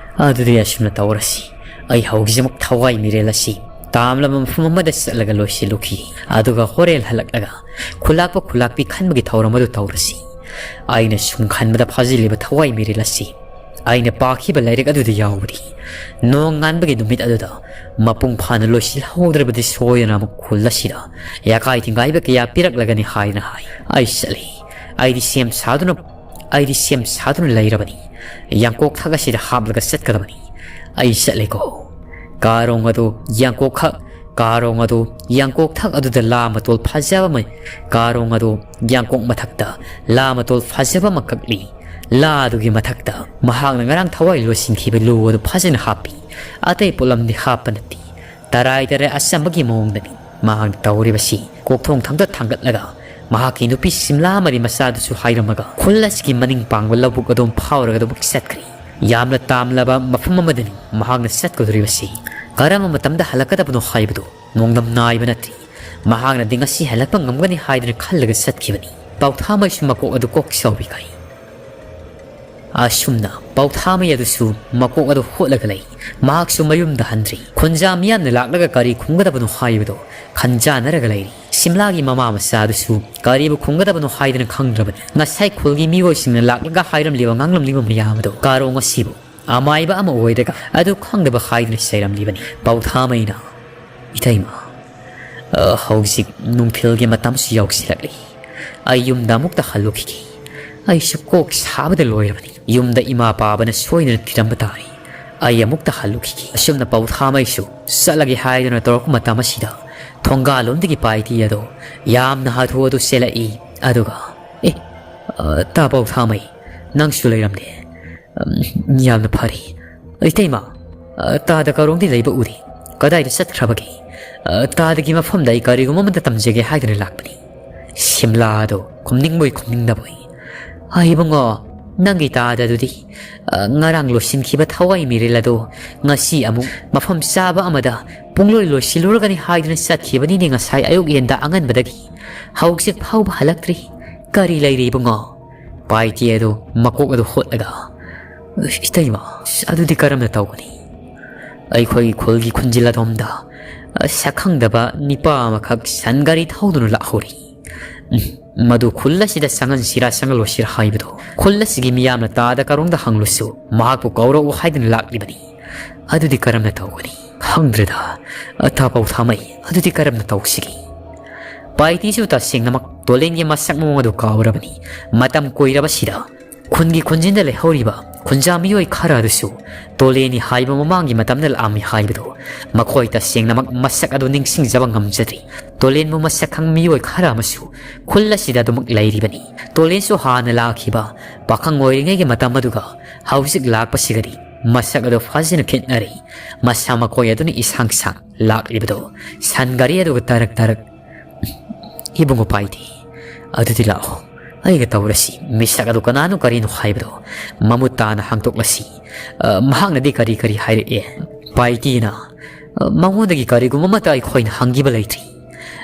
ꯑꯗꯨꯗꯤ ꯑꯁꯨꯝꯅ ꯇꯧꯔꯁꯤ꯫ ꯑꯩ ꯍꯧꯖꯤꯛꯃꯛ ꯊꯋꯥꯏ ꯃꯤꯔꯦꯜ ꯑꯁꯤ ꯇꯥꯝꯂꯕ ꯃꯐꯝ ꯑꯃꯗ ꯆꯠꯂꯒ ꯂꯣꯏꯁꯤꯜꯂꯨꯈꯤ꯫ ꯑꯗꯨꯒ ꯍꯣꯔꯦꯟ ꯍꯜꯂꯛꯂꯒ ꯈꯨꯜꯂꯥꯛꯄ ꯈꯨꯜꯂꯥꯛꯄꯤ ꯈꯟꯕꯒꯤ ꯊꯧꯔꯝ ꯑꯗꯨ ꯇꯧꯔꯁꯤ꯫ ꯑꯩꯅ ꯁꯨꯝ ꯈꯟꯕꯗ ꯐꯥꯖꯤꯜꯂꯤꯕ ꯊꯋꯥꯏ ꯃꯤꯔꯦꯜ ꯑꯁꯤ ꯑꯩꯅ ꯄꯥꯈꯤꯕ ꯂꯥꯏꯔꯤꯛ ꯑꯗꯨꯗ ꯌꯥꯎꯕꯗꯤ ꯅꯣꯡꯉꯥꯟꯕꯒꯤ ꯅꯨꯃꯤꯠ ꯑꯗꯨꯗ ꯃꯄꯨꯡ ꯐꯥꯅ ꯂꯣꯏꯁꯤꯜꯍꯧꯗ꯭ꯔꯕꯗꯤ ꯁꯣꯏꯗꯅ ꯑꯃꯨꯛ ꯈꯨꯜ ꯑꯁꯤꯗ ꯌꯥꯀꯥꯏ ꯊꯤꯡꯒꯥꯏꯕ ꯀꯌꯥ ꯄꯤꯔꯛꯂꯒꯅꯤ ꯍꯥꯏꯅ ꯍꯥꯏ꯫ ꯑꯩ ꯆꯠꯂꯤ꯫ ꯑꯩꯗꯤ ꯁꯦꯝ ꯁꯥꯗꯨꯅ, ꯑꯩꯗꯤ ꯁꯦꯝ ꯁꯥꯗꯨꯅ ꯂꯩꯔꯕꯅꯤ꯫ ꯌꯥꯡꯀꯣꯛ ꯊꯛ ꯑꯁꯤꯗ ꯍꯥꯞꯂꯒ ꯆꯠꯀꯗꯕꯅꯤ꯫ ꯑꯩ ꯆꯠꯂꯦꯀꯣ꯫" ꯀꯥꯔꯣꯡ ꯑꯗꯨ ꯌꯥꯡꯀꯣꯛ ꯈꯛ, ꯀꯥꯔꯣꯡ ꯑꯗꯨ ꯌꯥꯡꯀꯣꯛ ꯊꯛ ꯑꯗꯨꯗ ꯂꯥ ꯃꯇꯣꯜ ꯐꯖꯕ ꯑꯃ, ꯀꯥꯔꯣꯡ ꯑꯗꯨ ꯌꯥꯡꯀꯣꯛ ꯃꯊꯛꯇ ꯂꯥ ꯃꯇꯣꯜ ꯐꯖꯕ ꯑꯃ ꯀꯛꯂꯤ꯫ ꯂꯥ ꯑꯗꯨꯒꯤ ꯃꯊꯛꯇ ꯃꯍꯥꯛꯅ ꯉꯔꯥꯡ ꯊꯋꯥꯏ ꯂꯣꯏꯁꯤꯟꯈꯤꯕ ꯂꯨ ꯑꯗꯨ ꯐꯖꯅ ꯍꯥꯞꯄꯤ꯫ ꯑꯇꯩ ꯄꯣꯠꯂꯝꯗꯤ ꯍꯥꯞꯄ ꯅꯠꯇꯦ꯫ ꯇꯔꯥꯏ ꯇꯔꯥꯏ ꯑꯆꯝꯕꯒꯤ ꯃꯑꯣꯡꯗꯅꯤ ꯃꯍꯥꯛꯅ ꯇꯧꯔꯤꯕꯁꯤ꯫ ꯀꯣꯛꯊꯣꯡ ꯊꯛꯇ ꯊꯥꯡꯒꯠꯂꯒ ꯃꯍꯥꯛꯀꯤ ꯅꯨꯄꯤ ꯁꯤꯝꯂꯥ ꯑꯃꯗꯤ ꯃꯆꯥꯗꯨꯁꯨ ꯍꯥꯏꯔꯝꯃꯒ ꯈꯨꯜ ꯑꯁꯤꯒꯤ ꯃꯅꯤꯡ ꯄꯥꯡꯕ ꯂꯧꯕꯨꯛ ꯑꯗꯣꯝ ꯐꯥꯎꯔꯒ ꯑꯗꯨꯃꯛ ꯆꯠꯈ꯭ꯔꯦ꯫ ꯌꯥꯝꯅ ꯇꯥꯝꯂꯕ ꯃꯐꯝ ꯑꯃꯗꯅꯤ ꯃꯍꯥꯛꯅ ꯆꯠꯀꯗꯧꯔꯤꯕꯁꯤ꯫ ꯀꯔꯝꯕ ꯃꯇꯝꯗ ꯍꯜꯂꯛꯀꯗꯕꯅꯣ ꯍꯥꯏꯕꯗꯨ ꯅꯣꯡꯗꯝ ꯅꯥꯏꯕ ꯅꯠꯇꯦ꯫ ꯃꯍꯥꯛꯅꯗꯤ ꯉꯁꯤ ꯍꯜꯂꯛꯄ ꯉꯝꯒꯅꯤ ꯍꯥꯏꯗꯨꯅ ꯈꯜꯂꯒ ꯆꯠꯈꯤꯕꯅꯤ꯫ ꯄꯥꯎꯊꯥꯃꯩꯁꯨ ꯃꯀꯣꯛ ꯑꯗꯨ ꯀꯣꯛ ꯁꯥꯎꯕꯤꯈꯩ꯫ ꯑꯁꯨꯝꯅ ꯄꯥꯎꯊꯥꯃꯩ ꯑꯗꯨꯁꯨ ꯃꯀꯣꯛ ꯑꯗꯨ ꯍꯣꯠꯂꯒ ꯂꯩ꯫ ꯃꯍꯥꯛꯁꯨ ꯃꯌꯨꯝꯗ ꯍꯟꯗ꯭ꯔꯤ꯫ ꯈꯨꯟꯖꯥ ꯃꯤꯌꯥꯝꯅ ꯂꯥꯛꯂꯒ ꯀꯔꯤ ꯈꯨꯝꯒꯗꯕꯅꯣ ꯍꯥꯏꯕꯗꯨ ꯈꯟꯖꯥꯟꯅꯔꯒ ꯂꯩꯔꯤ꯫ ꯁꯤꯝꯂꯥꯒꯤ ꯃꯃꯥ ꯃꯆꯥ ꯑꯗꯨꯁꯨ ꯀꯔꯤꯕꯨ ꯈꯨꯝꯒꯗꯕꯅꯣ ꯍꯥꯏꯗꯨꯅ ꯈꯪꯗ꯭ꯔꯕꯅꯤ꯫ ꯉꯁꯥꯏ ꯈꯨꯜꯒꯤ ꯃꯤꯑꯣꯏꯁꯤꯡꯅ ꯂꯥꯛꯂꯒ ꯍꯥꯏꯔꯝꯂꯤꯕ ꯉꯥꯡꯂꯝꯂꯤꯕ ꯃꯌꯥꯝ ꯑꯗꯨ ꯀꯥꯔꯣꯡ ꯑꯁꯤꯕꯨ ꯑꯃꯥꯏꯕ ꯑꯃ ꯑꯣꯏꯔꯒ ꯑꯗꯨ ꯈꯪꯗꯕ ꯍꯥꯏꯗꯨꯅ ꯆꯩꯔꯝꯂꯤꯕꯅꯤ꯫ ꯄꯥꯎꯊꯥꯃꯩꯅ, "ꯏꯇꯩꯃ, ꯑ, ꯍꯧꯖꯤꯛ ꯅꯨꯡꯊꯤꯜꯒꯤ ꯃꯇꯝꯁꯨ ꯌꯧꯁꯤꯜꯂꯛꯂꯤ꯫ ꯑꯩ ꯌꯨꯝꯗ ꯑꯃꯨꯛꯇ ꯍꯜꯂꯨꯈꯤꯒꯦ꯫ ꯑꯩꯁꯨ ꯀꯣꯛ ꯁꯥꯕꯗ ꯂꯣꯏꯔꯕꯅꯤ꯫ ꯌꯨꯝꯗ ꯏꯃꯥ ꯄꯥꯕꯅ ꯁꯣꯏꯗꯅ ꯊꯤꯔꯝꯕ ꯇꯥꯔꯦ꯫ ꯑꯩ ꯑꯃꯨꯛꯇ ꯍꯜꯂꯨꯈꯤꯒꯦ꯫" ꯑꯁꯨꯝꯅ ꯄꯥꯎꯊꯥꯃꯩꯁꯨ ꯆꯠꯂꯒꯦ ꯍꯥꯏꯗꯨꯅ ꯇꯧꯔꯛꯄ ꯃꯇꯝ ꯑꯁꯤꯗ ꯊꯣꯡꯒꯥꯜꯂꯣꯝꯗꯒꯤ ꯄꯥꯏꯇꯤ ꯑꯗꯣ ꯌꯥꯝꯅ ꯍꯥꯊꯨ ꯍꯥꯊꯨ ꯆꯦꯜꯂꯛꯏ꯫ ꯑꯗꯨꯒ, "ꯑꯦ, ꯑ, ꯇꯥ ꯄꯥꯎꯊꯥꯃꯩ, ꯅꯪꯁꯨ ꯂꯩꯔꯝꯂꯦ꯫ ꯎꯝ, ꯌꯥꯝꯅ ꯐꯔꯦ꯫ ꯏꯇꯩꯃ, ꯑ, ꯇꯥꯗ ꯀꯥꯔꯣꯡꯗꯤ ꯂꯩꯕ ꯎꯗꯦ꯫ ꯀꯗꯥꯏꯗ ꯆꯠꯈ꯭ꯔꯕꯒꯦ? ꯑ, ꯇꯥꯗꯒꯤ ꯃꯐꯝꯗ ꯑꯩ ꯀꯔꯤꯒꯨꯝꯕ ꯑꯃꯇ ꯇꯝꯖꯒꯦ ꯍꯥꯏꯗꯨꯅ ꯂꯥꯛꯄꯅꯤ꯫" ꯁꯤꯝꯂꯥ ꯑꯗꯣ ꯈꯨꯝꯅꯤꯡꯕꯣꯏ ꯈꯨꯝꯅꯤꯡꯗꯕꯣꯏ, "ꯑ, ꯏꯕꯨꯡꯉꯣ, ꯅꯪꯒꯤ ꯇꯥꯗ ꯑꯗꯨꯗꯤ, ꯑ, ꯉꯔꯥꯡ ꯂꯣꯏꯁꯤꯟꯈꯤꯕ ꯊꯋꯥꯏ ꯃꯤꯔꯦꯜ ꯑꯗꯣ ꯉꯁꯤ ꯑꯃꯨꯛ ꯃꯐꯝ ꯆꯥꯕ ꯑꯃꯗ ꯄꯨꯡꯂꯣꯏ ꯂꯣꯏꯁꯤꯜꯂꯨꯔꯒꯅꯤ ꯍꯥꯏꯗꯨꯅ ꯆꯠꯈꯤꯕꯅꯤꯅꯦ ꯉꯁꯥꯏ ꯑꯌꯨꯛ ꯌꯦꯟꯗ ꯑꯉꯟꯕꯗꯒꯤ꯫ ꯍꯧꯖꯤꯛ ꯐꯥꯎꯕ ꯍꯜꯂꯛꯇ꯭ꯔꯤ꯫ ꯀꯔꯤ ꯂꯩꯔꯦ ꯏꯕꯨꯡꯉꯣ?" ꯄꯥꯏꯇꯤ ꯑꯗꯨ ꯃꯀꯣꯛ ꯑꯗꯨ ꯍꯣꯠꯂꯒ, "ꯏꯇꯩꯃ, ꯑꯗꯨꯗꯤ ꯀꯔꯝꯅ ꯇꯧꯒꯅꯤ? ꯑꯩꯈꯣꯏꯒꯤ ꯈꯨꯜꯒꯤ ꯈꯨꯟꯖꯤꯜ ꯑꯗꯣꯝꯗ ꯁꯛꯈꯪꯗꯕ ꯅꯤꯄꯥ ꯑꯃꯈꯛ ꯁꯟ ꯒꯥꯔꯤ ꯊꯧꯗꯨꯅ ꯂꯥꯛꯍꯧꯔꯤ꯫ ꯎꯝ, ꯃꯗꯨ ꯈꯨꯜ ꯑꯁꯤꯗ ꯆꯪꯍꯟꯁꯤꯔꯥ ꯆꯪꯍꯜꯂꯣꯏꯁꯤꯔꯥ ꯍꯥꯏꯕꯗꯨ ꯈꯨꯜ ꯑꯁꯤꯒꯤ ꯃꯤꯌꯥꯝꯅ ꯇꯥꯗ ꯀꯥꯔꯣꯡꯗ ꯍꯪꯂꯨꯁꯨ ꯃꯍꯥꯛꯄꯨ ꯀꯧꯔꯛꯎ ꯍꯥꯏꯗꯨꯅ ꯂꯥꯛꯂꯤꯕꯅꯤ꯫ ꯑꯗꯨꯗꯤ ꯀꯔꯝꯅ ꯇꯧꯒꯅꯤ?" "ꯈꯪꯗ꯭ꯔꯦꯗ, ꯑ, ꯇꯥ ꯄꯥꯎꯊꯥꯃꯩ, ꯑꯗꯨꯗꯤ ꯀꯔꯝꯅ ꯇꯧꯁꯤꯒꯦ?" ꯄꯥꯏꯇꯤꯁꯨ ꯇꯁꯦꯡꯅꯃꯛ ꯇꯣꯂꯦꯟꯒꯤ ꯃꯁꯛ ꯃꯑꯣꯡ ꯑꯗꯨ ꯀꯥꯎꯔꯕꯅꯤ꯫ ꯃꯇꯝ ꯀꯨꯏꯔꯕꯁꯤꯗ ꯈꯨꯟꯒꯤ ꯈꯨꯟꯖꯤꯟꯗ ꯂꯩꯍꯧꯔꯤꯕ ꯈꯨꯟꯖꯥ ꯃꯤꯑꯣꯏ ꯈꯔ ꯑꯗꯨꯁꯨ ꯇꯣꯂꯦꯟꯅꯤ ꯍꯥꯏꯕ ꯃꯃꯥꯡꯒꯤ ꯃꯇꯝꯗ ꯂꯥꯛꯑꯝꯃꯤ ꯍꯥꯏꯕꯗꯨ ꯃꯈꯣꯏ ꯇꯁꯦꯡꯅꯃꯛ ꯃꯁꯛ ꯑꯗꯨ ꯅꯤꯡꯁꯤꯡꯖꯕ ꯉꯝꯖꯗ꯭ꯔꯤ꯫ ꯇꯣꯂꯦꯟꯕꯨ ꯃꯁꯛ ꯈꯪꯕ ꯃꯤꯑꯣꯏ ꯈꯔ ꯑꯃꯁꯨ ꯈꯨꯜ ꯑꯁꯤꯗ ꯑꯗꯨꯃꯛ ꯂꯩꯔꯤꯕꯅꯤ꯫ ꯇꯣꯂꯦꯟꯁꯨ ꯍꯥꯟꯅ ꯂꯥꯛꯈꯤꯕ ꯄꯥꯈꯪ ꯑꯣꯏꯔꯤꯉꯩꯒꯤ ꯃꯇꯝ ꯑꯗꯨꯒ ꯍꯧꯖꯤꯛ ꯂꯥꯛꯄꯁꯤꯒꯗꯤ ꯃꯁꯛ ꯑꯗꯨ ꯐꯖꯅ ꯈꯦꯠꯅꯔꯦ꯫ ꯃꯁꯥ ꯃꯈꯣꯏ ꯑꯗꯨꯅ ꯏꯁꯥꯡ ꯁꯥꯡ ꯂꯥꯛꯂꯤꯕꯗꯨ ꯁꯟ ꯒꯥꯔꯤ ꯑꯗꯨꯒ ꯇꯔꯛ ꯇꯔꯛ꯫ "ꯏꯕꯨꯡꯉꯣ ꯄꯥꯏꯇꯤ, ꯑꯗꯨꯗꯤ ꯂꯥꯛꯑꯣ, ꯑꯩꯒ ꯇꯧꯔꯁꯤ, ꯃꯤꯁꯛ ꯑꯗꯨ ꯀꯅꯥꯅꯣ ꯀꯔꯤꯅꯣ ꯍꯥꯏꯕꯗꯣ ꯃꯃꯨꯠ ꯇꯥꯅ ꯍꯥꯡꯗꯣꯛꯂꯁꯤ꯫ ꯑ, ꯃꯍꯥꯛꯅꯗꯤ ꯀꯔꯤ ꯀꯔꯤ ꯍꯥꯏꯔꯛꯑꯦ? ꯄꯥꯏꯇꯤꯅ, ꯑ, ꯃꯉꯣꯟꯗꯒꯤ ꯀꯔꯤꯒꯨꯝꯕ ꯑꯃꯠꯇ ꯑꯩꯈꯣꯏꯅ ꯍꯪꯈꯤꯕ ꯂꯩꯇ꯭ꯔꯤ꯫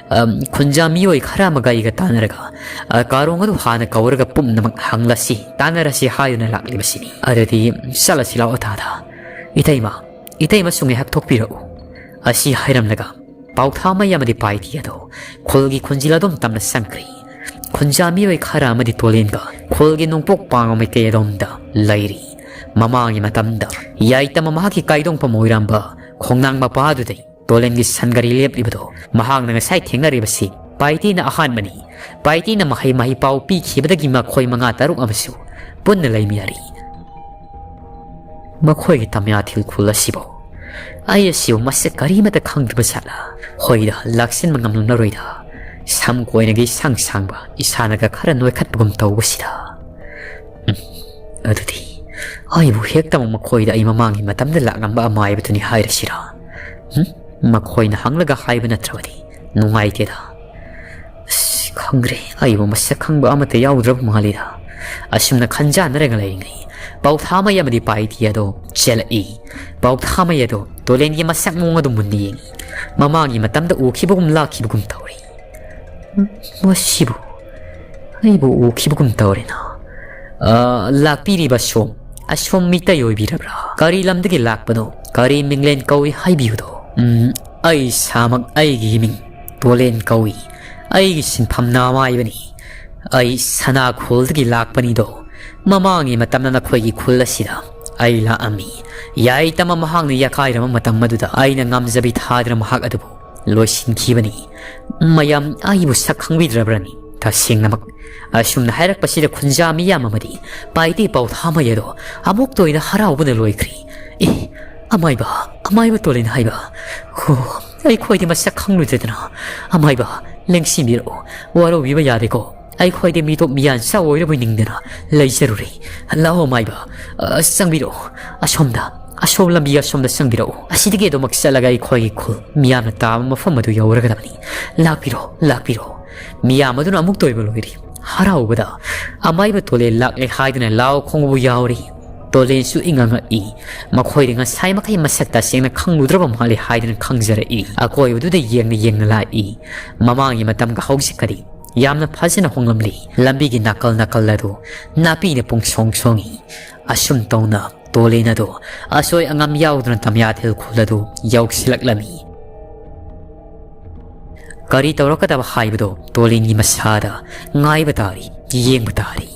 ꯑ, ꯈꯨꯟꯖꯥ ꯃꯤꯑꯣꯏ ꯈꯔ ꯑꯃꯒ ꯑꯩꯒ ꯇꯥꯟꯅꯔꯒ, ꯑ, ꯀꯥꯔꯣꯡ ꯑꯗꯨ ꯍꯥꯟꯅ ꯀꯧꯔꯒ ꯄꯨꯝꯅꯃꯛ ꯍꯪꯂꯁꯤ, ꯇꯥꯟꯅꯔꯁꯤ ꯍꯥꯏꯗꯨꯅ ꯂꯥꯛꯂꯤꯕꯁꯤꯅꯤ꯫ ꯑꯗꯨꯗꯤ ꯆꯠꯂꯁꯤ ꯂꯥꯛꯑꯣ ꯇꯥꯗ꯫ ꯏꯇꯩꯃ, ꯏꯇꯩꯃꯁꯨ ꯉꯥꯏꯍꯥꯛ ꯊꯣꯛꯄꯤꯔꯛꯎ꯫ ꯑꯁꯤ ꯍꯥꯏꯔꯝꯂꯒ ꯄꯥꯎꯊꯥꯃꯩ ꯑꯃꯗꯤ ꯄꯥꯏꯇꯤ ꯑꯗꯣ ꯈꯨꯜꯒꯤ ꯈꯨꯟꯖꯤꯜ ꯑꯗꯨꯝ ꯇꯝꯅ ꯆꯪꯈ꯭ꯔꯦ꯫ ꯈꯨꯟꯖꯥ ꯃꯤꯑꯣꯏ ꯈꯔ ꯑꯃꯗꯤ ꯇꯣꯂꯦꯟꯒ ꯈꯨꯜꯒꯤ ꯅꯣꯡꯄꯣꯛ ꯄꯥꯡꯕ ꯃꯥꯏꯀꯩ ꯑꯗꯣꯝꯗ ꯂꯩꯔꯤ꯫ ꯃꯃꯥꯡꯒꯤ ꯃꯇꯝꯗ ꯌꯥꯏꯇꯝ ꯃꯍꯥꯛꯀꯤ ꯀꯥꯏꯗꯣꯡꯐꯝ ꯑꯣꯏꯔꯝꯕ ꯈꯣꯡꯅꯥꯡ ꯃꯄꯥꯗꯨꯗꯩ ꯇꯣꯂꯦꯟꯒꯤ ꯁꯟꯒꯥꯔꯤ ꯂꯦꯞꯂꯤꯕꯗꯣ ꯃꯍꯥꯛꯅ ꯉꯁꯥꯏ ꯊꯦꯡꯅꯔꯤꯕꯁꯤ ꯄꯥꯏꯇꯤꯅ ꯑꯍꯥꯟꯕꯅꯤ꯫ ꯄꯥꯏꯇꯤꯅ ꯃꯍꯩ ꯃꯍꯩ ꯄꯥꯎ ꯄꯤꯈꯤꯕꯗꯒꯤ ꯃꯈꯣꯏ ꯃꯉꯥ ꯇꯔꯨꯛ ꯑꯃꯁꯨ ꯄꯨꯟꯅ ꯂꯩꯃꯤꯟꯅꯔꯤ꯫ ꯃꯈꯣꯏꯒꯤ ꯇꯝꯌꯥꯊꯤꯜ ꯈꯨꯜ ꯑꯁꯤꯕꯨ ꯑꯩ ꯑꯁꯤꯕꯨ ꯃꯁꯛ ꯀꯔꯤꯃꯠꯇ ꯈꯪꯗ꯭ꯔꯤꯕ ꯖꯥꯠꯂꯥ? ꯍꯣꯏꯗ, ꯂꯥꯛꯁꯤꯟꯕ ꯉꯝꯂꯝꯂꯔꯣꯏꯗ꯫ ꯁꯝ ꯀꯣꯏꯅꯒꯤ ꯏꯁꯥꯡ ꯁꯥꯡꯕ, ꯏꯁꯥꯅꯒ ꯈꯔ ꯅꯣꯏꯈꯠꯄꯒꯨꯝ ꯇꯧꯕꯁꯤꯗ꯫ ꯎꯝ, ꯑꯗꯨꯗꯤ ꯑꯩꯕꯨ ꯍꯦꯛꯇꯃꯛ ꯃꯈꯣꯏꯗ ꯑꯩ ꯃꯃꯥꯡꯒꯤ ꯃꯇꯝꯗ ꯂꯥꯛꯂꯝꯕ ꯑꯃꯥꯏꯕꯗꯨꯅꯤ ꯍꯥꯏꯔꯁꯤꯔꯥ? ꯎꯝ? ꯃꯈꯣꯏꯅ ꯍꯪꯂꯒ ꯍꯥꯏꯕ ꯅꯠꯇ꯭ꯔꯕꯗꯤ ꯅꯨꯡꯉꯥꯏꯇꯦꯗ꯫ ꯑꯁ, ꯈꯪꯗ꯭ꯔꯦ, ꯑꯩꯕꯨ ꯃꯁꯛ ꯈꯪꯕ ꯑꯃꯠꯇ ꯌꯥꯎꯗ꯭ꯔꯕ ꯃꯥꯜꯂꯤꯗ꯫ ꯑꯁꯨꯝꯅ ꯈꯟꯖꯥꯟꯅꯔꯒ ꯂꯩꯔꯤꯉꯩ ꯄꯥꯎꯊꯥꯃꯩ ꯑꯃꯗꯤ ꯄꯥꯏꯇꯤ ꯑꯗꯣ ꯆꯦꯜꯂꯛꯏ꯫ ꯄꯥꯎꯊꯥꯃꯩ ꯑꯗꯣ ꯇꯣꯂꯦꯟꯒꯤ ꯃꯁꯛ ꯃꯑꯣꯡ ꯑꯗꯨ ꯃꯨꯟꯅ ꯌꯦꯡꯉꯤ꯫ ꯃꯃꯥꯡꯒꯤ ꯃꯇꯝꯗ ꯎꯈꯤꯕꯒꯨꯝ ꯂꯥꯛꯈꯤꯕꯒꯨꯝ ꯇꯧꯔꯤ꯫ ꯃꯁꯤꯕꯨ, ꯑꯩꯕꯨ ꯎꯈꯤꯕꯒꯨꯝ ꯇꯧꯔꯦꯅ꯫ ꯑ, ꯂꯥꯛꯄꯤꯔꯤꯕ ꯁꯣꯝ, ꯑꯁꯣꯝ ꯃꯤꯇꯩ ꯑꯣꯏꯕꯤꯔꯕ꯭ꯔꯥ? ꯀꯔꯤ ꯂꯝꯗꯒꯤ ꯂꯥꯛꯄꯅꯣ? ꯀꯔꯤ ꯃꯤꯡꯂꯦꯟ ꯀꯧꯏ ꯍꯥꯏꯕꯤꯌꯨꯗꯣ? ꯎꯝ, ꯑꯩ ꯏꯁꯥꯃꯛ ꯑꯩꯒꯤ ꯏꯃꯤꯡ ꯇꯣꯂꯦꯟ ꯀꯧꯏ꯫ ꯑꯩꯒꯤ ꯁꯤꯟꯐꯝ ꯅꯥꯃꯥꯏꯕꯅꯤ꯫ ꯑꯩ ꯁꯅꯥꯈꯣꯜꯗꯒꯤ ꯂꯥꯛꯄꯅꯤꯗꯣ꯫ ꯃꯃꯥꯡꯒꯤ ꯃꯇꯝꯗ ꯅꯈꯣꯏꯒꯤ ꯈꯨꯜ ꯑꯁꯤꯗ ꯑꯩ ꯂꯥꯛꯑꯝꯃꯤ꯫ ꯌꯥꯏꯇꯃ ꯃꯍꯥꯛꯅ ꯌꯥꯀꯥꯏꯔꯝꯕ ꯃꯇꯝ ꯑꯗꯨꯗ ꯑꯩꯅ ꯉꯝꯖꯕꯤ ꯊꯥꯗꯨꯅ ꯃꯍꯥꯛ ꯑꯗꯨꯕꯨ ꯂꯣꯏꯁꯤꯟꯈꯤꯕꯅꯤ꯫ ꯃꯌꯥꯝ ꯑꯩꯕꯨ ꯁꯛ ꯈꯪꯕꯤꯗ꯭ꯔꯕ꯭ꯔꯅꯤ? ꯇꯁꯦꯡꯅꯃꯛ ꯑꯁꯨꯝꯅ ꯍꯥꯏꯔꯛꯄꯁꯤꯗ ꯈꯨꯟꯖꯥ ꯃꯤꯌꯥꯝ ꯑꯃꯗꯤ ꯄꯥꯏꯇꯦ ꯄꯥꯎꯊꯥꯃꯩ ꯑꯗꯣ ꯑꯃꯨꯛꯇ ꯑꯣꯏꯅ ꯍꯔꯥꯎꯕꯅ ꯂꯣꯏꯈ꯭ꯔꯤ꯫ ꯑꯦ, ꯑꯃꯥꯏꯕ, ꯑꯃꯥꯏꯕ ꯇꯣꯂꯦꯟ ꯍꯥꯏꯕ꯫ ꯍꯣ, ꯑꯩꯈꯣꯏꯗꯤ ꯃꯁꯛ ꯈꯪꯂꯨꯗꯦꯗꯅ꯫ ꯑꯃꯥꯏꯕ, ꯂꯦꯡꯁꯤꯟꯕꯤꯔꯛꯑꯣ, ꯋꯥꯔꯧꯕꯤꯕ ꯌꯥꯗꯦꯀꯣ꯫ ꯑꯩꯈꯣꯏꯗꯤ ꯃꯤꯇꯣꯞ ꯃꯤꯌꯥꯟꯆꯥ ꯑꯣꯏꯔꯕꯣꯏ ꯅꯤꯡꯗꯅ ꯂꯩꯖꯔꯨꯔꯦ꯫ ꯂꯥꯛꯑꯣ ꯑꯃꯥꯏꯕ, ꯑ, ꯆꯪꯕꯤꯔꯛꯑꯣ꯫ ꯑꯁꯣꯝꯗ, ꯑꯁꯣꯝ ꯂꯝꯕꯤ ꯑꯁꯣꯝꯗ ꯆꯪꯕꯤꯔꯛꯑꯣ꯫ ꯑꯁꯤꯗꯒꯤ ꯑꯗꯨꯃꯛ ꯆꯠꯂꯒ ꯑꯩꯈꯣꯏꯒꯤ ꯈꯨꯜ ꯃꯤꯌꯥꯝꯅ ꯇꯥꯕ ꯃꯐꯝ ꯑꯗꯨ ꯌꯧꯔꯒꯗꯕꯅꯤ꯫ ꯂꯥꯛꯄꯤꯔꯣ, ꯂꯥꯛꯄꯤꯔꯣ꯫ ꯃꯤꯌꯥꯝ ꯑꯗꯨꯅ ꯑꯃꯨꯛꯇ ꯑꯣꯏꯕ ꯂꯣꯏꯔꯤ꯫ ꯍꯔꯥꯎꯕꯗ ꯑꯃꯥꯏꯕ ꯇꯣꯂꯦꯟ ꯂꯥꯛꯂꯦ ꯍꯥꯏꯗꯨꯅ ꯂꯥꯎ ꯈꯣꯡꯕꯕꯨ ꯌꯥꯎꯔꯤ꯫ ꯇꯣꯂꯦꯟꯁꯨ ꯏꯉꯛꯉꯛꯏ꯫ ꯃꯈꯣꯏꯗꯤ ꯉꯁꯥꯏ ꯃꯈꯩ ꯃꯁꯛ ꯇꯁꯦꯡꯅ ꯈꯪꯂꯨꯗ꯭ꯔꯕ ꯃꯥꯜꯂꯦ ꯍꯥꯏꯗꯨꯅ ꯈꯪꯖꯔꯛꯏ꯫ ꯑꯀꯣꯏꯕꯗꯨꯗ ꯌꯦꯡꯅ ꯌꯦꯡꯅ ꯂꯥꯛꯏ꯫ ꯃꯃꯥꯡꯒꯤ ꯃꯇꯝꯒ ꯍꯧꯖꯤꯛꯀꯗꯤ ꯌꯥꯝꯅ ꯐꯖꯅ ꯍꯣꯡꯂꯝꯂꯤ꯫ ꯂꯝꯕꯤꯒꯤ ꯅꯥꯀꯜ ꯅꯥꯀꯜ ꯑꯗꯨ ꯅꯥꯄꯤꯅ ꯄꯨꯡꯁꯣꯡ ꯁꯣꯡꯏ꯫ ꯑꯁꯨꯝ ꯇꯧꯅ ꯇꯣꯂꯦꯟ ꯑꯗꯨ ꯑꯁꯣꯏ ꯑꯉꯥꯝ ꯌꯥꯎꯗꯅ ꯇꯝꯌꯥꯊꯦꯜ ꯈꯨꯜ ꯑꯗꯨ ꯌꯧꯁꯤꯜꯂꯛꯂꯝꯃꯤ꯫ ꯀꯔꯤ ꯇꯧꯔꯛꯀꯗꯕ ꯍꯥꯏꯕꯗꯨ ꯇꯣꯂꯦꯟꯒꯤ ꯃꯁꯥꯗ ꯉꯥꯏꯕ ꯇꯥꯔꯤ, ꯌꯦꯡꯕ ꯇꯥꯔꯤ꯫